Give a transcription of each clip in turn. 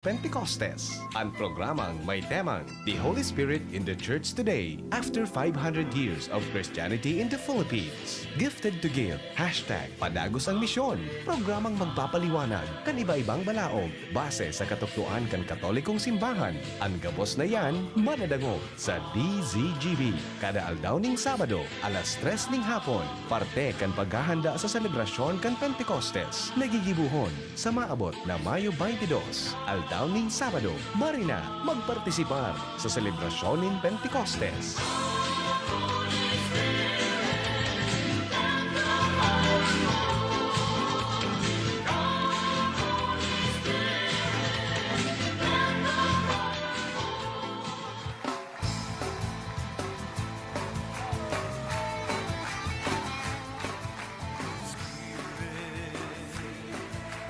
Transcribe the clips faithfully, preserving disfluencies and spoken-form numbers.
Pentecostes, an programang may temang The Holy Spirit in the Church Today. After five hundred years of Christianity in the Philippines, Gifted to Give, hashtag Padagos ang Misyon, programang magpapaliwanag kan iba-ibang balaog base sa katukdoan kan Katolikong Simbahan. An gabos na iyan madadangog sa D Z G B, kada aldaw ning Sabado, alas tres ning hapon, parte kan paghahanda sa selebrasyon kan Pentecostes, na gigibohon sa maabot na Mayo twenty-dos, aldaw nin Sabado. Maray na magpartisipar sa selebrasyon nin Pentecostes.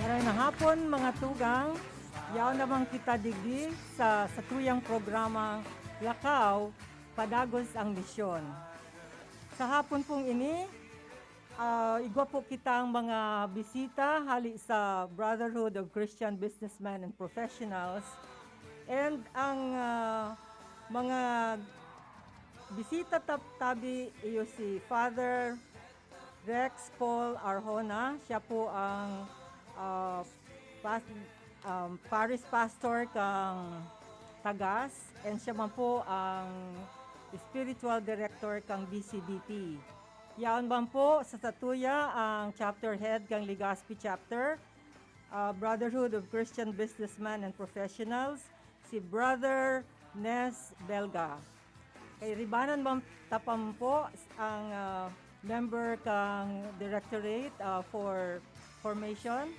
Maray na hapon, mga tugang. Yaon naman kita digdi sa satuyang programang Lakaw, Padagos ang Misyon. Sa hapon pong ini, ah, igwa po kitang mga bisita hali sa Brotherhood of Christian Businessmen and Professionals. And ang, ah, mga bisita tab-, tabi, iyo si Father Rex Paul Arjona. Siya po ang, ah, pas-, um, parish pastor kang Tagas, and siya man po ang spiritual director kang B C B P. Yaon man po sa satuya ang chapter head kang Legazpi Chapter, ah, Brotherhood of Christian Businessmen and Professionals, si Brother Nes Belga. Kairibanan man ta pa man po ang, ah, member kang Directorate, ah, for Formation,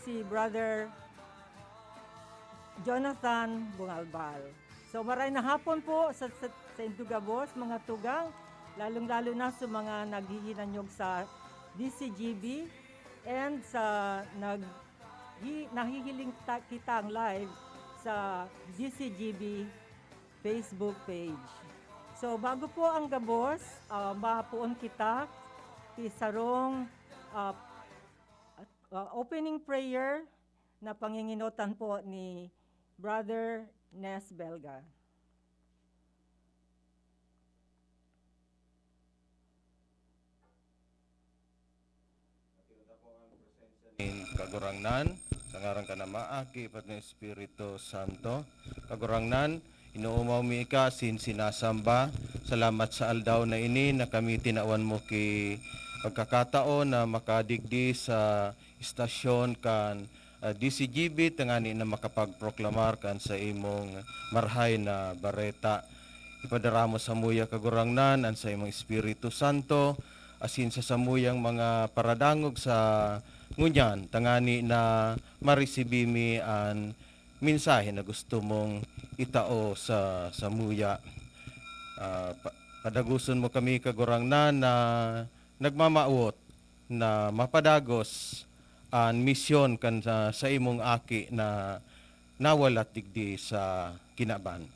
si Brother Jonathan Bungalbal. So, maray na hapon po sa, sa, sa indo gabos, mga tugang, lalong-lalo na sa mga naghihinanyog sa D C G B and sa nag-, hi-, nahihiling ta-, kitang live sa D C G B Facebook page. So, bago po ang gabos, ah, mapoon kita ki sarong, ah, ah, opening prayer na pangingenotan po ni Brother Nes Belga. Nin Kagurangnan, sa ngaran kan Ama, Aki, Apo, kan Espiritu Santo. Kagurangnan, inoomaw mi ika asin sinasamba. Salamat sa aldaw na ini na kami tinawan mo ki pagkakataon na makadigdi sa istasyon kan, ah, D C G B tangani na makapagproklamar kan sa imong marahay na bareta. Ipadara mo samuya, Kagurangnan, an sa imong Espiritu Santo, asin sa samuyang mga paradangog sa ngunyan, tangani na maresibi mi an mensahe na gusto mong itao sa samuya. Ah, pa-, padagoson mo kami, Kagurangnan, na nagmamawot na mapadagos an misyon kan sa, sa imong aki na nawalat digdi sa kinaban.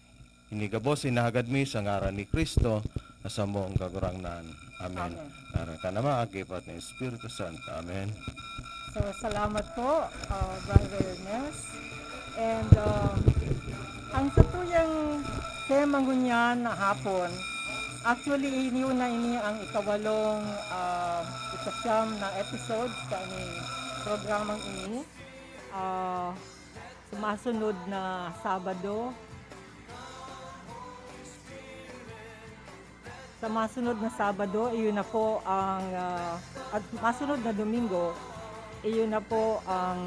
Ini gabos inahagad mi sa ngaran ni Cristo na samong Kagurangnan. Amen. Amen. Ngaran kan Ama, Aki, Apo, kan Espiritu Santo. Amen. So, salamat po, uh, Brother Ernest. And, um, ang satuyang tema ngunyan na hapon, actually, ini na ini ang ikawalong, uh, ikasyam na episode sa ini programang ini. Ah, sa masunod na Sabado, sa masunod na Sabado, iyon na po ang, ah, at masunod na Domingo, iyon na po ang,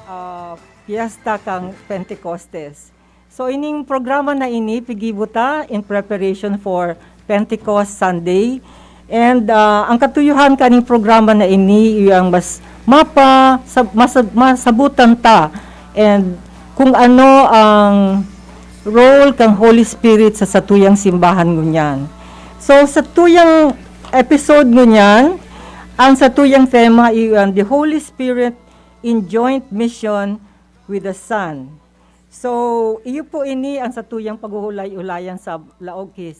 ah, piyesta kang Pentecostes. So, ining programa na ini, piggibo ta in preparation for Pentecost Sunday. And, ah, ang katuyuhan kaning programa na ini, iyo ang mas mapa-, sa-, masa-, masabutan ta and kung ano ang role kang Holy Spirit sa satuyang simbahan ngunyan. So, satuyang episode ngunyan, ang satuyang tema iyo ang The Holy Spirit in Joint Mission with the Son. So, iyo po ini ang satuyang paghuhulay-hulayan sa laog ki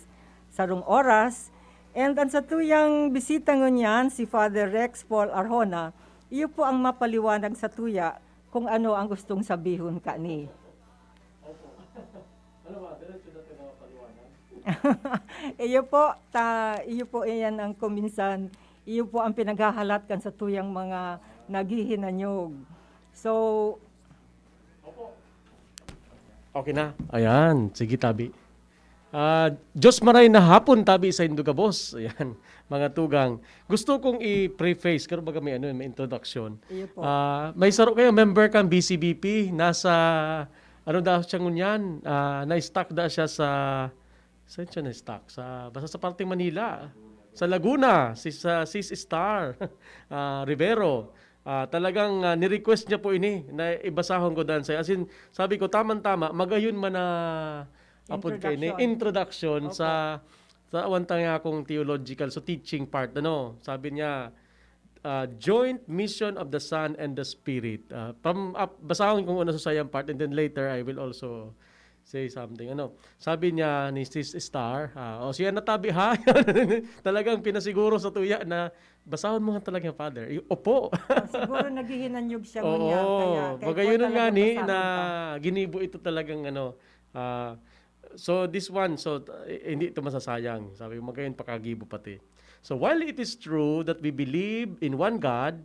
sarong oras. And ang satuyang bisita ngunyan, si Father Rex Paul Arjona, iyo po ang mapaliwanag satuya Kung ano ang gustong sabihon kani. Opo. Ano ba? Diretso na tayo paliwanag? Iyo po, ta, iyo po iyan ang kuminsan, iyo po ang pinaghahalat kan sa tuyang mga naghihinanyog. So, Okay na. Ayan. Sige, tabi. Ah, Diyos maray na hapon, tabi sa Indo gabos. Ayan, mga tugang. Gusto kong i-preface, pero baga may, ano, may introduction. Iyo po. Ah, may saro kayo, member kang B C B P, nasa, ano daw siya ngunyan? Ah, na-stuck daw siya sa, saan siya na-stuck? Sa, basta sa parteng Manila. Sa Laguna, si sa Sis Star ah, Rivero. Ah, talagang ah, ni-request niya po ini na ibasahon ko dan sa, as in, sabi ko, tamang-tama, magayon man na apod kay ni Introduction. Introduction Opo. Sa sa awantang akong theological, so teaching part, ano, sabi niya, ah, joint mission of the Son and the Spirit. Ah, pam, ap, basahon ko muna sa sayang part, and then later I will also say something. Ano, sabi niya ni Sis Star, ah, "O, siya natabi, ha?" Talagang pinasiguro sa tuya na, "Basahon mo nga talaga, Father." Y-, opo. Ah, siguro naghihinanyog siya Oo, ngunyan, kaya, kaya bagayunon talaga nga ni basahon na pa. Ginibo ito talagang, ano. Ah, so this one, so, eh, hindi ito masasayang. Sabi ko, magayon pakagibo pati. So while it is true that we believe in one God,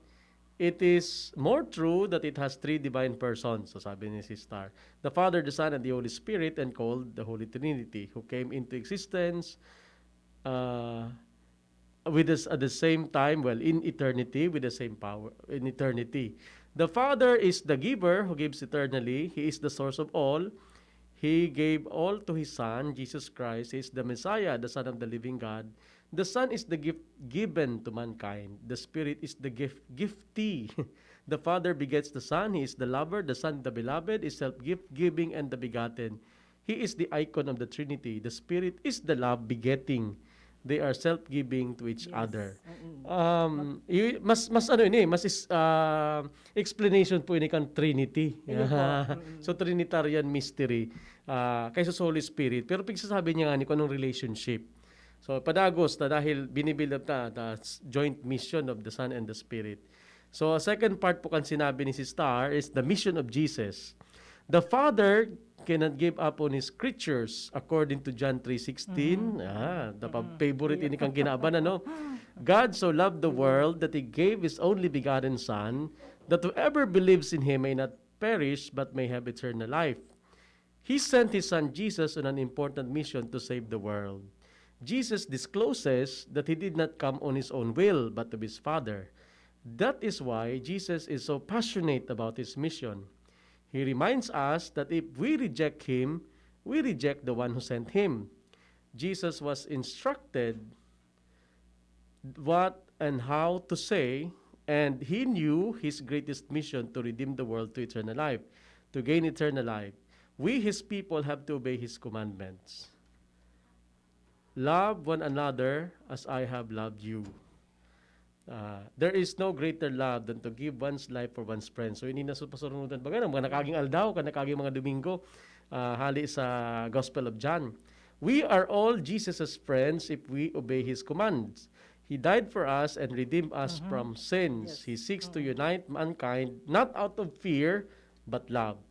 it is more true that it has three divine persons. So sabi ni Sis Star, the Father, the Son, and the Holy Spirit, and called the Holy Trinity, who came into existence uh, with us at the same time, well, in eternity, with the same power, in eternity. The Father is the giver who gives eternally. He is the source of all. He gave all to His Son, Jesus Christ. He is the Messiah, the Son of the living God. The Son is the gift given to mankind. The Spirit is the gift giftee. The Father begets the Son. He is the lover. The Son, the beloved, is self-gift-giving and the begotten. He is the icon of the Trinity. The Spirit is the love begetting. They are self-giving to each Yes. Other. Mm-mm. Um, y- mas mas ano ini, mas is, ah, explanation po ini kan Trinity. Ayun po. Mm-mm. So Trinitarian mystery ah, kaysa sa Holy Spirit. Pero pigsasabi niya nga ni kung anong relationship. So padagos na dahil binibuild up na the s- joint mission of the Son and the Spirit. So a second part po kan sinabi ni Sis Star is the mission of Jesus. The Father cannot give up on His creatures according to John three sixteen. Ah, dapat favorite ini kang kinaban, ano? God so loved the world that He gave His only begotten Son, that whoever believes in Him may not perish but may have eternal life. He sent His Son Jesus on an important mission to save the world. Jesus discloses that He did not come on His own will but of His Father. That is why Jesus is so passionate about His mission. He reminds us that if we reject Him, we reject the one who sent Him. Jesus was instructed what and how to say, and He knew His greatest mission to redeem the world to eternal life, to gain eternal life. We, His people, have to obey His commandments. Love one another as I have loved you. Ah, there is no greater love than to give one's life for one's friends. So, ini na sa pasurunutan. Baga na, mga nakaaging aldaw, kan nakaaging mga Domingo, ah, hali sa Gospel of John. We are all Jesus' friends if we obey His commands. He died for us and redeemed us from sins. He seeks to unite mankind not out of fear, but love.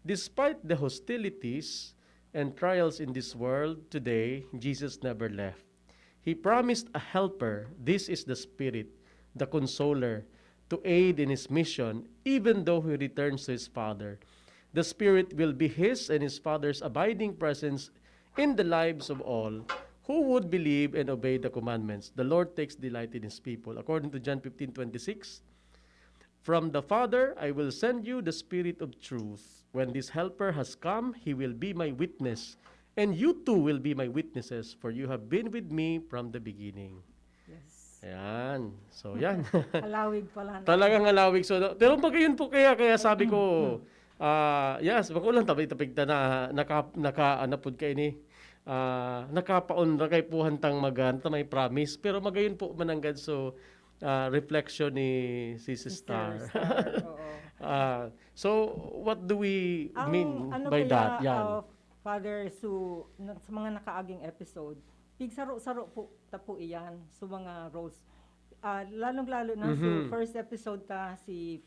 Despite the hostilities and trials in this world today, Jesus never left. He promised a helper. This is the Spirit, the Consoler, to aid in His mission, even though He returns to His Father. The Spirit will be His and His Father's abiding presence in the lives of all who would believe and obey the commandments. The Lord takes delight in His people. According to John fifteen twenty-six, from the Father, I will send you the Spirit of truth. When this Helper has come, He will be my witness. And you too will be my witnesses, for you have been with me from the beginning. Yes. Ayan. So, yan. Halawig pala na. Talagang halawig. So, pero pag yun po kaya, kaya sabi ko, ah, yes, bako lang tabi tapig ta na naka naka ano pud kay ni ah nakapaon ra kay puhan tang magan ta may promise, pero magayon po mananggad so ah, reflection ni si Sister. Star, oo. Ah, so what do we Ang mean ano by kaya, that? Yan. uh, Father, so, na, sa mga nakaaging episode, pigsaro-saro po ta po iyan sa mga roles. Ah, lalong-lalo na sa Mhm. first episode ta si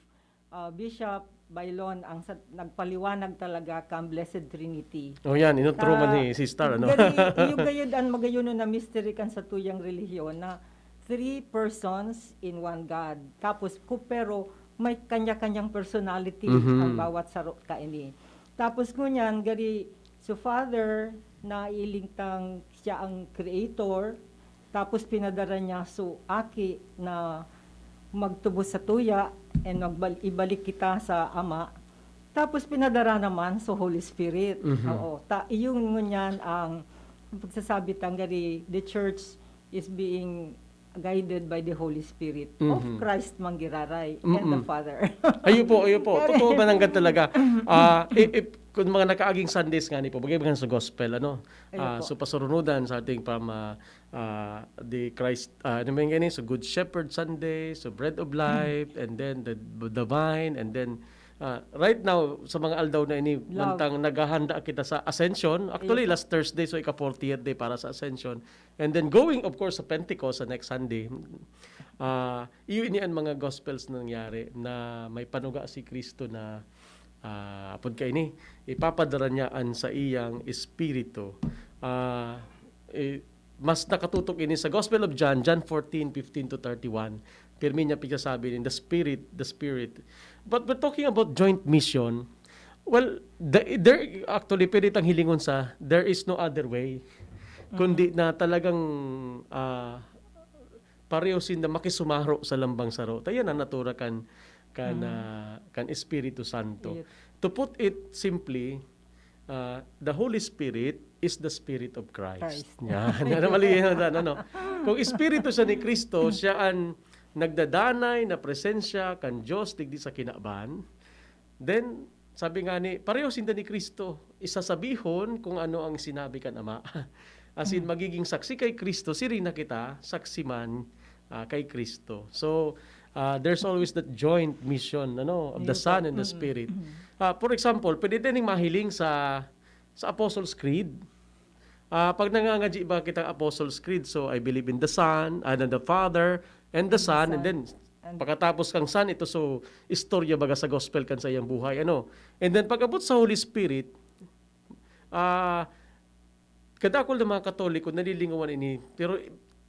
ah, Bishop, Baylon, ang sa, nagpaliwanag talaga kan Blessed Trinity. Oh, yan. Inutro man Ta- ni Sister, ano? Gani, iyo gayud an magayon na mystery kan satuyang relihiyon na three persons in one God. Tapos, ku-, pero may kanya-kanyang personality Mhm. ang bawat saro kaini. Tapos ngunyan, gari, so Father, nailing tang siya ang creator, tapos pinadara niya so Aki na magtubos sa tuya and magbal-, ibalik kita sa Ama. Tapos pinadara naman sa Holy Spirit. Mhm. Oo. Ta, iyon ngunyan ang pagsasabi tang gari, the church is being guided by the Holy Spirit of Mhm. Christ man giraray and the Mm-mm. Father. Ayo po, ayo po. Correct. Totoo ba nanggad talaga? Ah, i- i- kung mga nakaaging Sundays nga ni po, bagay ba sa gospel, ano? Ayo Ah, po. so pasurunudan sa ating pam ah, ah, the Christ, ah, ano man gani? So Good Shepherd Sunday, so Bread of Life, and then the the vine, and then ah, right now sa mga aldaw na ini, Love. Mantang naghahanda kita sa Ascension. Actually, Ayo po. Last Thursday, so ika fortieth day para sa Ascension. And then going, of course, sa Pentecost sa next Sunday. Ah, iyo ini an mga gospels na nangyari na may panuga si Kristo na ah, apod kaini, ipapadara niya an saiyang espiritu. Ah, eh, mas nakatutok ini sa Gospel of John, John fourteen fifteen to thirty-one. Pirmi niya pigsasabi nin, "The Spirit, the Spirit." But we're talking about joint mission. Well, the, there, actually, pwede tang hilingon sa, there is no other way. Kundi na talagang ah, pareho sinda makisumaro sa lambang saro. Ta yan ang natura kan kan ah, kan Espiritu Santo. Iyo. To put it simply, ah, the Holy Spirit is the Spirit of Christ. Christ. Yan. Ano, mali yan, ano, no? Kung Espiritu siya ni Kristo, siya an nagdadanay na presensya kan Diyos digdi sa kinaban, then, sabi nga ni, pareho sinda ni Kristo. Isasabihon kung ano ang sinabi kan Ama. As in, magiging saksi kay Kristo, siring na kita, saksi man ah, kay Kristo. So, ah, there's always that joint mission, ano, of the Ayun po. Son and the Spirit. Ah, for example, pwede tayong mahiling sa sa Apostles' Creed. Ah, pag nangangadyi ba kitang Apostles' Creed, so I believe in the Son, and the Father, and the And the Son, and Son. then And pagkatapos kang Son, ito so istorya baga sa gospel kan saiyang buhay, ano. And then pag-abot sa Holy Spirit, ah, kadakul na mga Katoliko nalilingawan ini, pero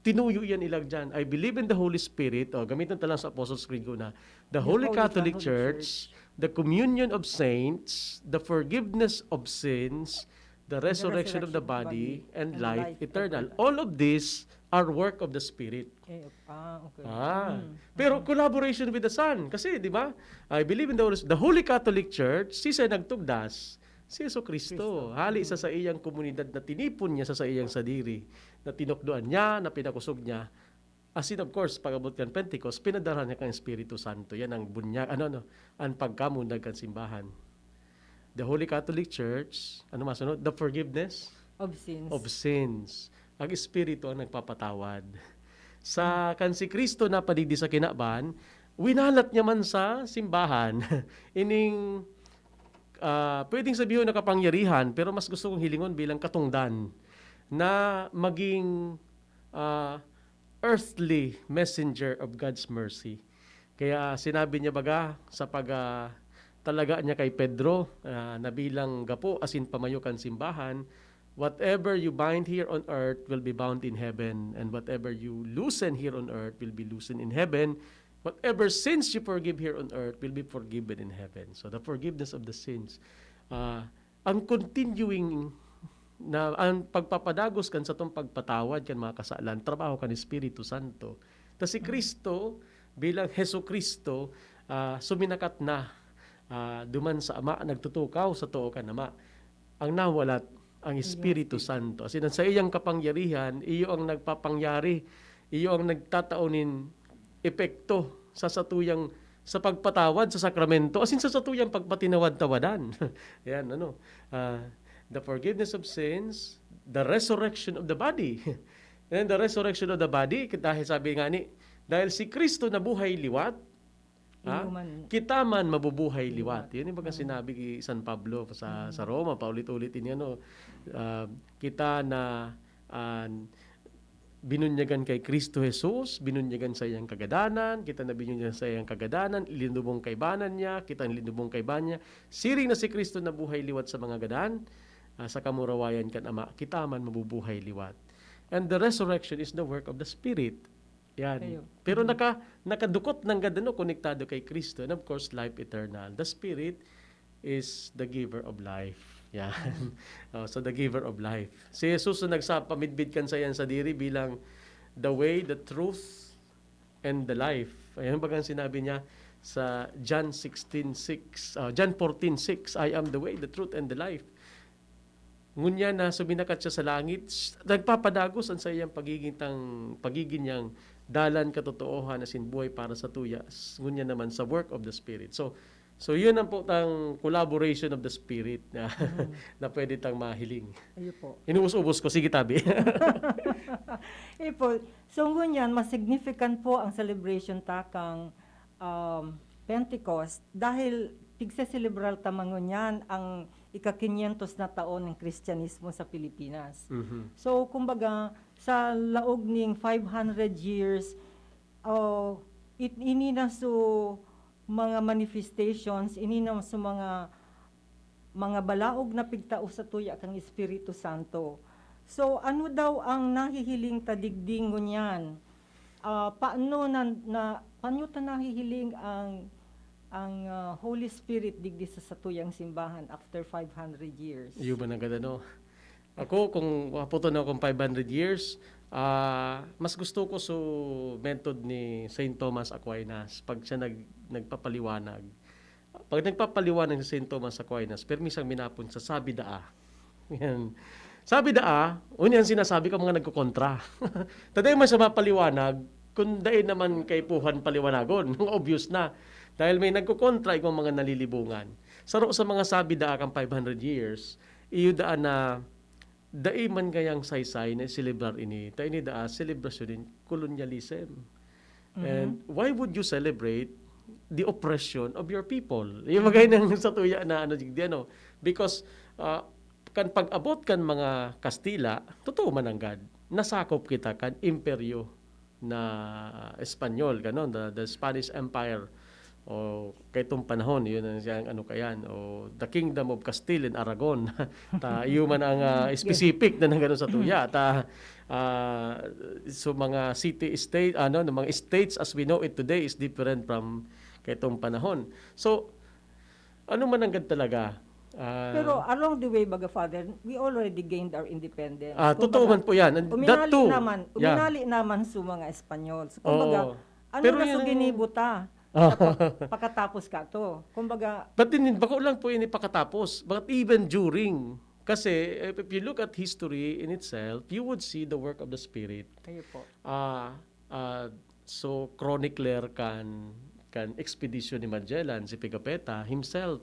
tinuyo yan ilag dyan. "I believe in the Holy Spirit." O, gamitan ta lang sa Apostles' Creed ko na. "The The Holy Holy Catholic Catholic Church, the communion of saints, the forgiveness of sins, the The resurrection of the resurrection of the body, body, and and life life eternal." eternal. All of these are work of the Spirit. Eh, ah, okay. Ah. Mm. Pero collaboration with the Son. Kasi, di ba? "I believe in the Holy, the Holy Catholic Church, si siya nagtugdas, si Jesu Cristo. Cristo. Hali sa Mm. saiyang komunidad na tinipon niya sa saiyang sadiri, na tinukdoan niya, na pinakusog niya." As in, of course, pag-abot kan Pentecost, pinadara niya kan Espiritu Santo. Yan ang bunyag, ano, ano, ang pagkamundag kan simbahan. The Holy Catholic Church, ano masunod? The forgiveness Of sins. of sins. Ang Espiritu ang nagpapatawad. Sa kan si Kristo napadigdi sa kinaban, winalat niya man sa simbahan ining, ah, pwedeng sabihon na kapangyarihan, pero mas gusto kong hilingon bilang katungdan na maging, ah, earthly messenger of God's mercy. Kaya sinabi niya baga sa pag, ah, talaga niya kay Pedro, ah, na bilang gapo asin pamayo kan simbahan, "Whatever you bind here on earth will be bound in heaven, and whatever you loosen here on earth will be loosened in heaven. Whatever sins you forgive here on earth will be forgiven in heaven." So, the forgiveness of the sins. Ah, ang continuing na, ang pagpapadagos kan satong pagpatawad kan mga kasalan, trabaho kan Espiritu Santo. Ta si Kristo, bilang Jesu-Cristo, ah, suminakat na, ah, duman sa Ama, nagtutukaw sa too kan Ama. Ang nawalat, ang Ang Espiritu Espiritu. Santo. As in, sa iyang kapangyarihan, iyo ang nagpapangyari, iyo ang nagtatao nin epekto sa satuyang, sa pagpatawad sa sakramento, as in, sa satuyang pagpatinawad-tawadan. Yan, ano, ah, the forgiveness of sins, the resurrection of the body. And the resurrection of the body, dahil sabi nga ni, dahil si Kristo nabuhay liwat, ha? Iyo man. Kita man mabubuhay liwat. Liwat. Yan yung baga Mm. sinabi ni San Pablo sa, Mm. sa Roma, paulit-ulit ini, ano, ah, kita na, ah, binunyagan kay Cristo Jesus, binunyagan sa iyang kagadanan, kita na binunyagan sa iyang kagadanan, linubong kaibanan niya, kita ang linubong kaibanan niya. Siring na si Cristo nabuhay liwat sa mga gadan, ah, sa kamurawayan kan Ama, kita man mabubuhay liwat. And the resurrection is the work of the Spirit. Yan. Kayo. Pero Mhm. naka, nakadukot nanggad ano, konektado kay Cristo. And of course, life eternal. The Spirit is the giver of life. Yan. Oh, so, the giver of life. Si Jesus na nagsa-, pamidbid kan sayan sadiri bilang the way, the truth, and the life. Ayan bagang sinabi niya sa John sixteen six, ah, John fourteen six, "I am the way, the truth, and the life." Ngunyan na suminakat siya sa langit, s-, nagpapadagos an saiyang pagiging tang-, pagigin niyang dalan, katotoohan, asin buhay para sa tuya. S-, ngunyan naman sa work of the Spirit. So, so yun ang po tang collaboration of the Spirit na, Mm. na pwede tang mahiling. Ayun po. Inuubos-ubos ko. Sige, tabi. Ayun po. So, ngunyan, mas significant po ang celebration ta kang, um, Pentecost dahil pigseselebrar ta man ngunyan ang ika-kinyentos na taon ng Kristyanismo sa Pilipinas. Mhm. So, kumbaga, sa laog ning five hundred years, oh, it-, ini na so mga manifestations, ini na so mga, mga balaog na pigtao sa tuya kang Espiritu Santo. So, ano daw ang nahihiling ta digdi ngunyan? Ah, paano na, na, paano ta nahihiling ang, ang, ah, Holy Spirit digdi sa satuyang simbahan after five hundred years? Iyo ba nagad ano? Ako, kung maputo na akong five hundred years, ah, mas gusto ko so method ni Saint Thomas Aquinas pag siya nag-, nagpapaliwanag. Pag nagpapaliwanag si Saint Thomas Aquinas, permi siyang minapon sa sabi daa. Yan. Sabi daa, unya ang sinasabi ka mga nagkokontra. Taday man siya mapaliwanag, kung dai naman kaipuhan paliwanagon, obvious na. Dahil may nagkokontra, igwang mga nalilibungan. Saro sa mga sabi daa kang five hundred years, iyo daa na dai man kayang saysay na selebrar ini. Ta ini daa selebrasyon nin kolonyalism. Mhm. And why would you celebrate the oppression of your people? Yung mga yun ang sa tuya na ano, di ano. Because, ah, kan pag-abot kan mga Kastila, totoo man nanggad, nasakop kita kan imperyo na Espanyol, ganon, the, the Spanish Empire. O kaitong panahon, yun ang siyang ano kayan, o the Kingdom of Castile and Aragon. Ta, iyo man ang, ah, Yes. specific na nagano sa tuya. Ta, ah, so mga city state, ano, ng mga states as we know it today is different from kaitong panahon. So, ano man nanggad talaga, ah, Pero along the way, baga, Father, we already gained our independence. Ah, Kumbaga, totoo man po yan. And that uminali too. naman, Yeah. uminali naman sa mga Espanyol. So, kumbaga, Oo. ano Pero na yan so ang ginibo ta? Ah. Sa pa-, pakatapos ka to. Kumbaga, But then, bako lang po yun ipakatapos. But even during, kasi if, if you look at history in itself, you would see the work of the Spirit. Kayo po. Ah, ah, so, chronicler kan, kan expedition ni Magellan, si Pigafetta himself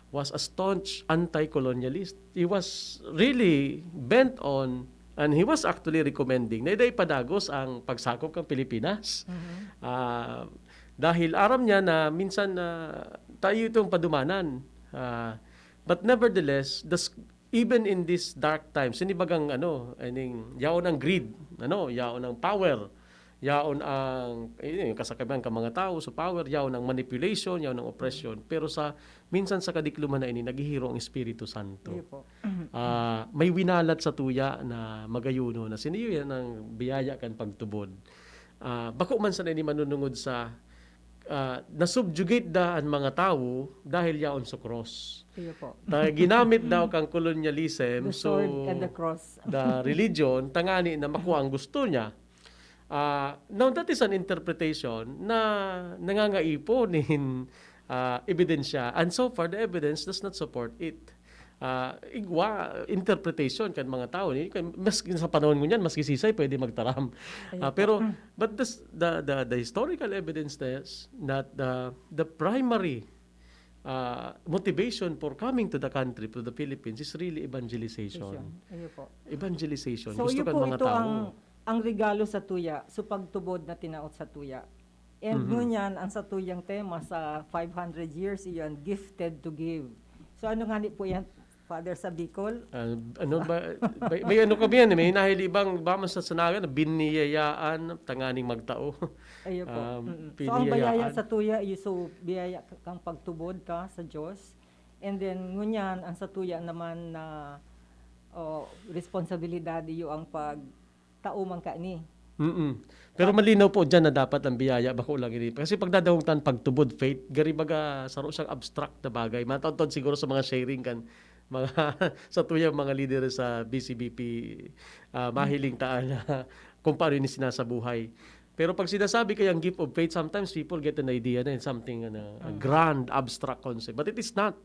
was a staunch anti-colonialist. He was really bent on, and he was actually recommending na iday padagos ang pagsakop kan Pilipinas. Mhm. Ah, dahil aram niya na minsan na tayo itong padumanan. Ah, but nevertheless, the s-, even in these dark times, sinibagang ano, ining, yaon ang greed, ano, yaon ang power, yaon ang, eh, yung kasakiman ka mga tao, so power, yaon ang manipulation, yaon ang oppression. Pero sa, minsan sa kadikluman na ini, naghihiro ang Espiritu Santo. Iyo po. Ah, may winalat sa tuya na magayuno na siniyo yan ang biyaya kan pagtubod. Ah, bako man sana ini manunungod sa, ah, nasubjugate da an mga tawo dahil yaon sa cross. Iyo po. Ta ginamit daw kang colonialism, The so sword and the cross. the religion, tangani na makuha ang gusto niya. Ah, now, that is an interpretation na nangangaipo nin, ah, ebidensya. And so far, the evidence does not support it. Ah, igwa, interpretation kan mga tao. Ni, kan, mas, sa panahon ngunyan, maski sisay pwede magtaram. Ayun Ah, po. pero, but this, the, the, the historical evidence is that the, the primary, ah, motivation for coming to the country, to the Philippines, is really evangelization. Ayun po. Evangelization. So, Gusto yun kan po mga ito tao. ang, ang regalo sa tuya, sa pagtubod na tinaot sa tuya. And Mhm. ngunyan, ang satuyang tema sa five hundred years, iyan, gifted to give. So, ano nga ni po yan? Father sa Bicol. Ah, ano ba, may, may ano kami yan, eh, may hinahilibang, ba man sa Sanagan, na biniyayaan tanganing magtao. Ayun po. Ah, Mm-mm. So, ang bayaya biniyayaan. Sa tuya, iyo, so, biyaya ka- kang pagtubod ka sa Diyos. And then, ngunyan, ang sa tuya naman na oh, responsibilidad, iyo ang pagtao man ka ni. Mm-mm. Pero malinaw po dyan na dapat ang biyaya, bako lang ini. Kasi pagdadahong tan pagtubod, faith, gari baga, saro siyang abstract na bagay. Mataod-taod siguro sa mga sharing kan, mga, sa tuyang mga lider sa B C B P, ah, mahiling taan na kung paano ini sinasabuhay. Pero pag sinasabi kayang gift of faith, sometimes people get an idea na it's something, ano, a grand abstract concept. But it is not.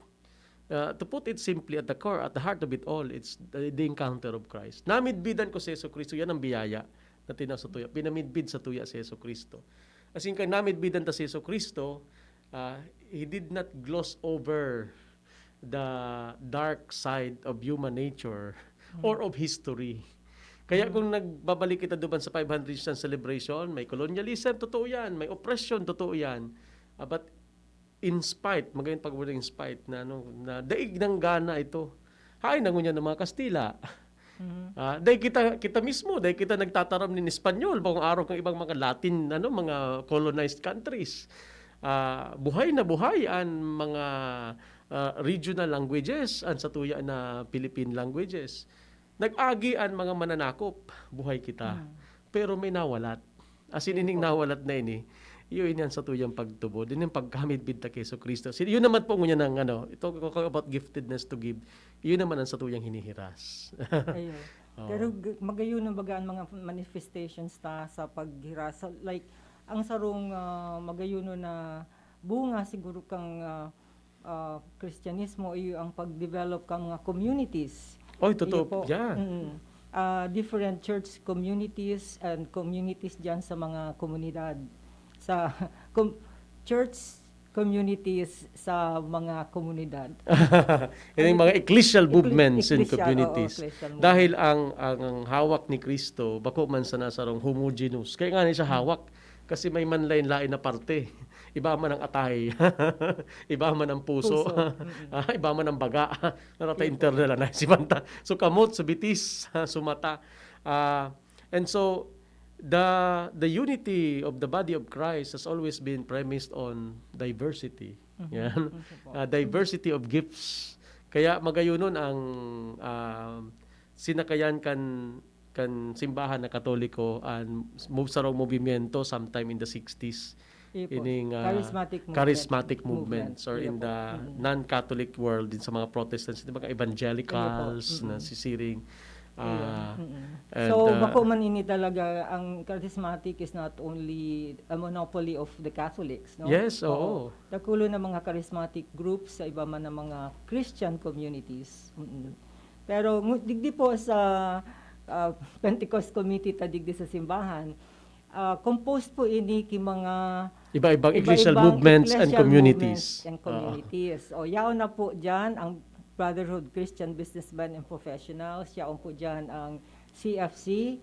Uh, to put it simply, at the core, at the heart of it all, it's the, the encounter of Christ. Namidbidan ko si Yesu Cristo, yan ang biyaya na tinao sa tuya. Pinamidbid sa tuya si Yesu Cristo. As in, kaya namidbidan ta si Yesu Cristo, uh, he did not gloss over the dark side of human nature or of history. Kaya kung nagbabalik kita duman sa five hundred years ng celebration, may colonialism, totoo yan. May oppression, totoo yan. Ah, but in spite, magayon pag word in spite, na, ano, na daig ng gana ito. Hain na ngunyan ng mga Kastila. Ah, dahil kita, kita mismo, dahil kita nagtataram nin Espanyol, bakong araw kang ibang mga Latin, ano, mga colonized countries. Ah, buhay na buhay ang mga ah, regional languages, ang satuya na Philippine languages. Nag-agi ang mga mananakop, buhay kita. Pero may nawalat. As in, ining nawalat na ini, iyo ini ang satuyang pagtubod, ini ang pagkamidbid ta kay Jesu Cristo. Sin-, yun naman po ngunyan ang ano, ito ko about giftedness to give, yun naman ang satuyang hinihiras. Ayun. Oo. Pero g- magayon na baga ang mga manifestations ta sa paghiras. So, like, ang sarong ah, magayon na bunga siguro kang ah, ah, Kristyanismo iyo ang pag-develop ka mga communities. Oy, Iyo totoo. po. Yeah. Mm. Ah, different church communities and communities diyan sa mga komunidad. Sa com- church communities sa mga komunidad. Yan yung mga ecclesial Ecclesi- movements and ecclesial, communities. Oo, ecclesial movement. Dahil ang, ang, ang hawak ni Kristo, bako man sa nasarong homogeneous. Kaya nga ni siya hawak. Kasi may manlain-lain na parte. Iba man ang atay. Iba man ang puso. Puso. Mm-mm. Ah, iba man ang baga. Narata Yun po. Internal na si Banta. So, kamot, sa bitis, sa mata. Ah, and so, the the unity of the body of Christ has always been premised on diversity. Mhm. Yan. Okay po. Ah, diversity of gifts. Kaya magayunon ang ah, sinakayan kan kan simbahan na Katoliko and move sa movimiento sometime in the sixties. Iyo po. Ining ah, Charismatic movement. charismatic movements or Iyo in po. the Mm-mm. non-Catholic world, din sa mga Protestants, di ba, mga evangelicals Iyo po. Mm-mm. na sisiring. Ayun. Ah, Mm-mm. and, So, ah, bako man ini talaga, ang charismatic is not only a monopoly of the Catholics, no? Yes, oo. Dakulo na mga charismatic groups sa iba man na mga Christian communities. Mm-mm. Pero ngu- digdi po sa ah, Pentecost Committee ta digdi sa simbahan, ah, composed po ini ki mga Iba-ibang ecclesial iba-ibang movements and ecclesial communities. movements and Oo. communities. O, yaon na po dyan ang Brotherhood Christian Businessmen and Professionals, yaon po dyan ang C F C,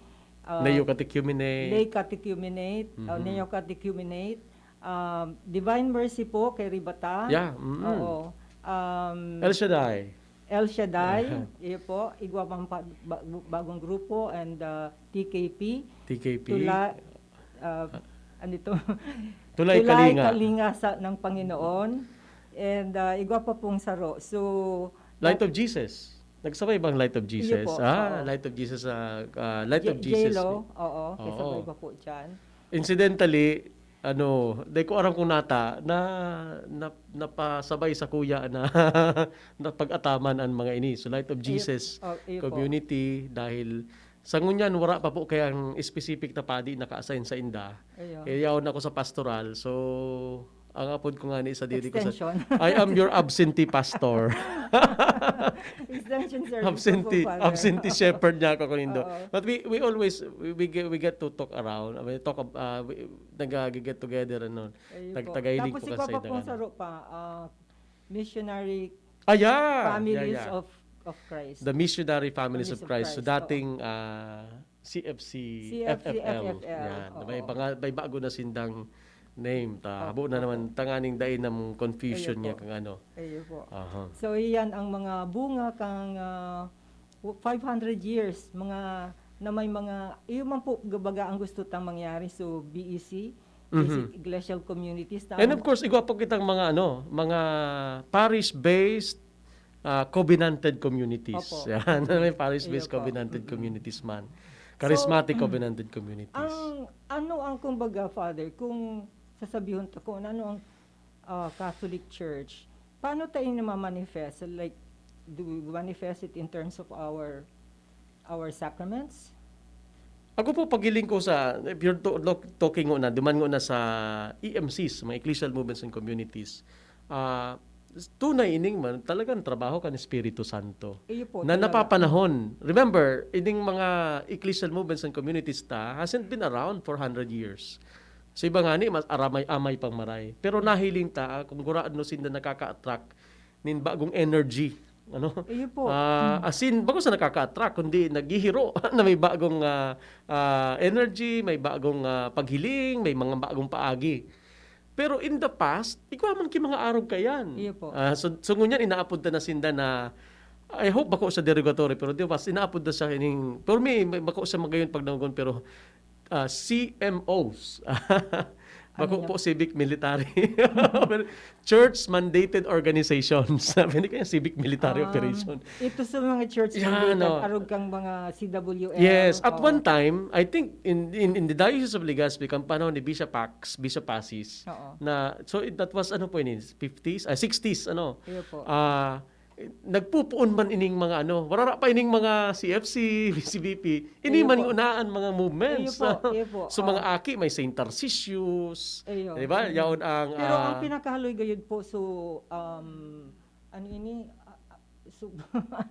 ah, Neo-catechumenate. Lay Catechumenate, ah, Mhm. Neo-Catechumenate, um, Divine Mercy po kay Ribata. Yeah, mm. Oo. Um, El Shaddai. El Shaddai, iyo po, igwa pang pa- ba- bagong grupo, and uh, T K P. T K P. Tula, uh, ano ito? Tulay Kalinga. Kalinga sa, ng Panginoon. And uh, igwa pa pong saro. So, Light of Jesus. Nagsabay bang Light of Iyo Jesus? po, Ah, oo. Light of Jesus. Ah, ah, Light of J- Jesus. J-Lo, oo, Oo. kasabay ko po dyan. Incidentally, ano, di ko aram kung nata, na, na napasabay sa kuya na, na pag-ataman ang mga ini. So, Light of Iyo- Jesus oh, iyo po. Community, dahil sa ngunyan, wala pa po kayang specific na padi naka-assign sa inda. Ayun. Kaya yaon ako sa pastoral. So, ang apod ko nga ni sa diri ko sa, Extension. "I am your absentee pastor." Extension service Absentee, po, Father. Absentee shepherd niya ako kanindo. Oo. But we we always we, we get, we get to talk around. We talk ab- uh, we, nag-get together, ano. Ayun po. Nagtagailing Tapos po iba kasi pa pong na saro pa, ah, missionary Ah, yeah! families Yeah, yeah. of of Christ. The Missionary Families of Families of Christ. So, Christ, oo. Dating ah, C F C, C F C, F F L. F F L, Yan. oo. May, mga, may bago na sindang name ta. Habo na naman tanganing dai na mong confusion niya kang ano. Iyo po. Aha. So, iyan ang mga bunga kang, ah, five hundred years, mga, na may mga, iyo man po, gabaga ang gusto tang mangyari. So, B E C, Mhm. basic ecclesial communities na And of course, igwa po kitang mga ano, mga parish-based, ah, covenanted communities. Opo. Yan, may parish-based Iyo po. covenanted Mm-mm. communities man. So, Charismatic covenanted communities. ang, ano ang, kumbaga, Father, kung sasabihon ta kung ano ang, ah, Catholic Church, paano tayo namamanifest? Like, do we manifest it in terms of our, our sacraments? Ako po, paghiling ko sa, if you're to-, look, talking ngona, duman ngona sa E M Cs, mga Ecclesial Movements and Communities, ah, tunay ining man, talagang trabaho kan Espiritu Santo Iyo po, na talaga. napapanahon. Remember, ining mga Ecclesial Movements and Communities ta hasn't been around for hundred years. Sa iba ngani, mas aramay-amay pang maray. Pero nahiling ta, ah, kung gurano sinda nakaka-attract nin bagong energy. Ano? Iyo po. Ah, Mm. as in, bako sa nakaka-attract, kundi naghihiro na may bagong, ah, ah, energy, may bagong, ah, paghiling, may mga bagong paagi. Pero in the past, igwa man ki mga arog kaiyan. Iyo po. Ah, so, so ngunyan, inaapod ta na sinda na, I hope bako sa derogatory, pero di ba, inaapod na siya ining, for me, may bako sa magayon pagdanggon, pero, ah, C M Os. Bako Ano po, yan? civic military. Pero church mandated organizations. Sabi ni kaya civic military Um, operation. Ito sa mga church Yan, mandated, no. arog kang mga C W M, Yes, at oo. one time, I think in, in, in the Diocese of Legazpi, kan panahon ni Bishop Pax, Bishop Pacis, Oo. na, so it, that was, ano po yun, fifties, ah, sixties, ano. Iyo po. Ah, nagpupuon man ining mga ano, warara pa ining mga C F C, B C B P, ini Iyo man po. yung unaan mga movements. Iyo po, iyo po. So, mga Ah. aki, may Saint Tarcisius, Iyo. di ba? Mm. Yaon ang, Pero ang ah, pinakahaloy gayud po, so, um, ano ini? Ah, ah, so,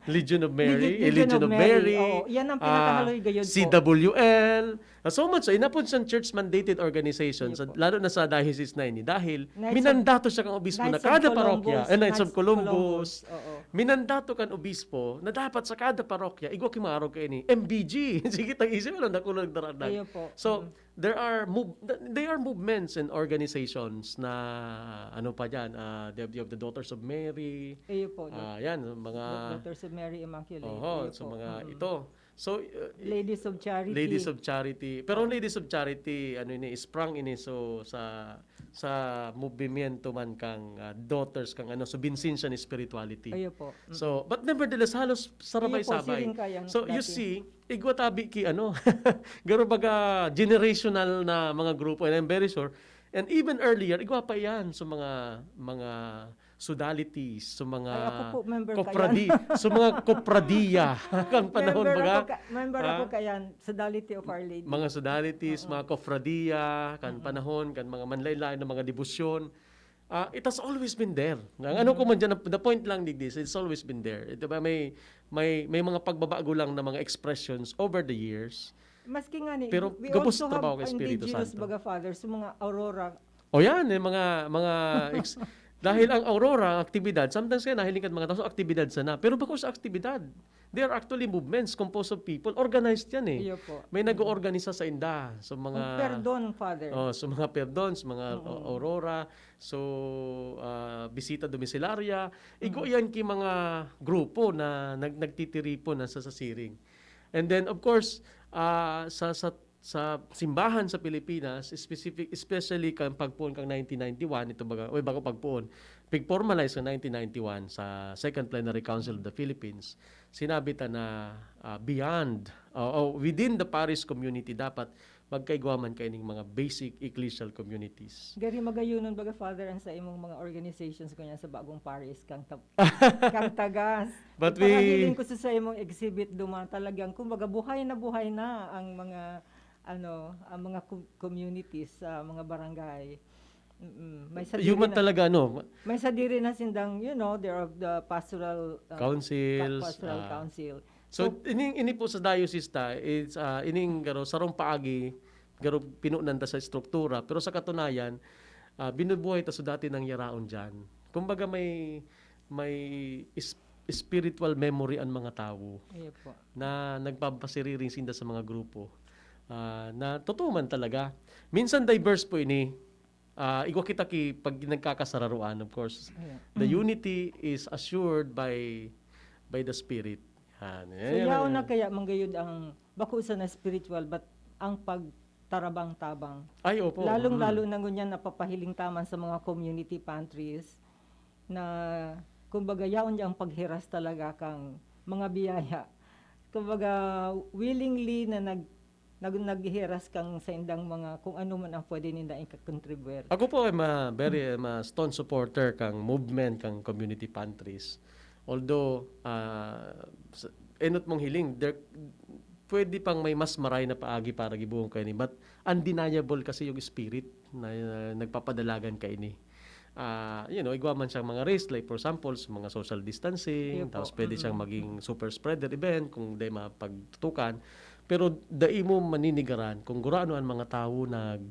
Legion of Mary, Legi-, eh, Legion Legion of of Mary. Mary. Oo, yan ang Ah, pinakahaloy gayud po. C W L. Ah, so much so, inapod siyang church-mandated organization, Iyo sa, po. lalo na sa diocese na ini, dahil Knights of, minandato siya kang obispo na Knights of kada Columbus, parokya, eh, Knights of Knights of Columbus, Columbus, oo. minandato kan obispo na dapat sa kada parokya, igwa ki mga arog kaini, M B G. Sige, tag-isip, ano, nakulog na ranan. Iyo po. So, Mm. there are mov-, they are movements and organizations na, ano pa dyan, ah, the, the, the Daughters of Mary, Iyo po, ah, yan, mga Daughters of Mary Immaculate. Oho, Iyo so po. mga Mm. ito. So, uh, Ladies of Charity. Ladies of Charity. Pero ang Ladies of Charity, ano ini, sprung ini, so, sa, sa movimiento man kang, ah, daughters kang ano, so Vincentian spirituality. Ayo po. Mm. So, but nevertheless, halos sarabay-sabay. Ayo po, siring kayang So, you dati. see, igwa tabi ki ano, garo baga generational na mga grupo, and I'm very sure, and even earlier, igwa pa yan. So, mga, mga sodalities, so mga Ay, ako po, member ka yan. cofradi-, so mga cofradia, kan panahon Member baga, ako ka-, member ha? ako kayan, Sodality of Our Lady. Mga sodalities, Oo. mga cofradia, kan Mm-mm. panahon, kan mga manlain-lain na mga debosyon. Ah, it has always been there. Ang ano Mm. ko man dyan, the point lang, digdi, it's always been there. Ito ba, may, may, may mga pagbabago lang na mga expressions over the years. Maski nga ni, Pero we gabos also have trabaho kay Espiritu indigenous Santo. baga, Father, sa mga Aurora. O yan, eh, mga, mga ex-, dahil ang Aurora, ang aktibidad, sometimes kaya nahiling ka mga tao sa aktibidad sana. Pero bako sa aktibidad, they are actually movements composed of people. Organized yan eh. Iyo po. May Mm. nag-oorganisa sa inda. So, mga Ang perdon, Father. Oh, so mga perdon, so mga Mm. Aurora, so, ah, bisita domiciliaria. Igo Mm. yan ki mga grupo na nag-, nagtitiripon na sa, sa siring. And then, of course, ah, sa, sa, sa simbahan sa Pilipinas, specific, especially kan pagpoon kang nineteen ninety-one, ito baga, oy, bago pagpoon, pig-formalize kan nineteen ninety-one sa Second Plenary Council of the Philippines, sinabi ta na, ah, beyond, o, o within the parish community, dapat magkaigwa man kaining mga basic ecclesial communities. Gari magayonon baga, Father, ang sa imong mga organizations, kunya sa bagong parish, kang ta-, kang Tagas. But we Iparahiling ko sa, sa imong exhibit duman, talagang, kumbaga, buhay na buhay na ang mga, ano, ang mga com-, communities, sa mga barangay. Mm-mm. May sadiri Human na, talaga, ano? may sadiri na sindang, you know, they're of the pastoral, uh, Councils, pa-, pastoral ah. council. So, So, ini, ini po sa diocese ta, it's, ah, ining garo, sarong paagi, garo pinunan ta sa estruktura, pero sa katunayan, ah, binubuhay ta sa dati nang yaraon diyan. Kumbaga may, may is-, spiritual memory ang mga tawo Iyo po. na nagpapasiriring sinda sa mga grupo. Ah, na totoo man talaga. Minsan diverse po ini. Ah, igwa kita ki pag nagkakasararuan, of course. Ayan. The unity is assured by by the Spirit. Yan. So, yaon na kaya manggayod ang bako sana spiritual, but ang pagtarabang-tabang. Ay, opo. Lalong-lalo na ngunyan napapahiling taman sa mga community pantries na, kumbaga, yaon dyan ang paghiras talaga kang mga biyaya. Kumbaga, willingly na nag, nag, naghiras kang sa indang mga kung ano man ang pwede ninda ikakontribute. Ako po ay ma, very ma stone supporter kang movement kang community pantries. Although ah, sa- enot mong hiling, there pwede pang may mas maray na paagi para gibohon kaini, but undeniable kasi yung spirit na, na nagpapadalagan kaini. Ah, you know, igwa man siyang mga risk, like for example, sa mga social distancing, Iyo po. tapos pwede siyang Mm. maging super spreader event kung di mapagtutukan. Pero dai mo maninigaran kung gurano ang mga tawo nag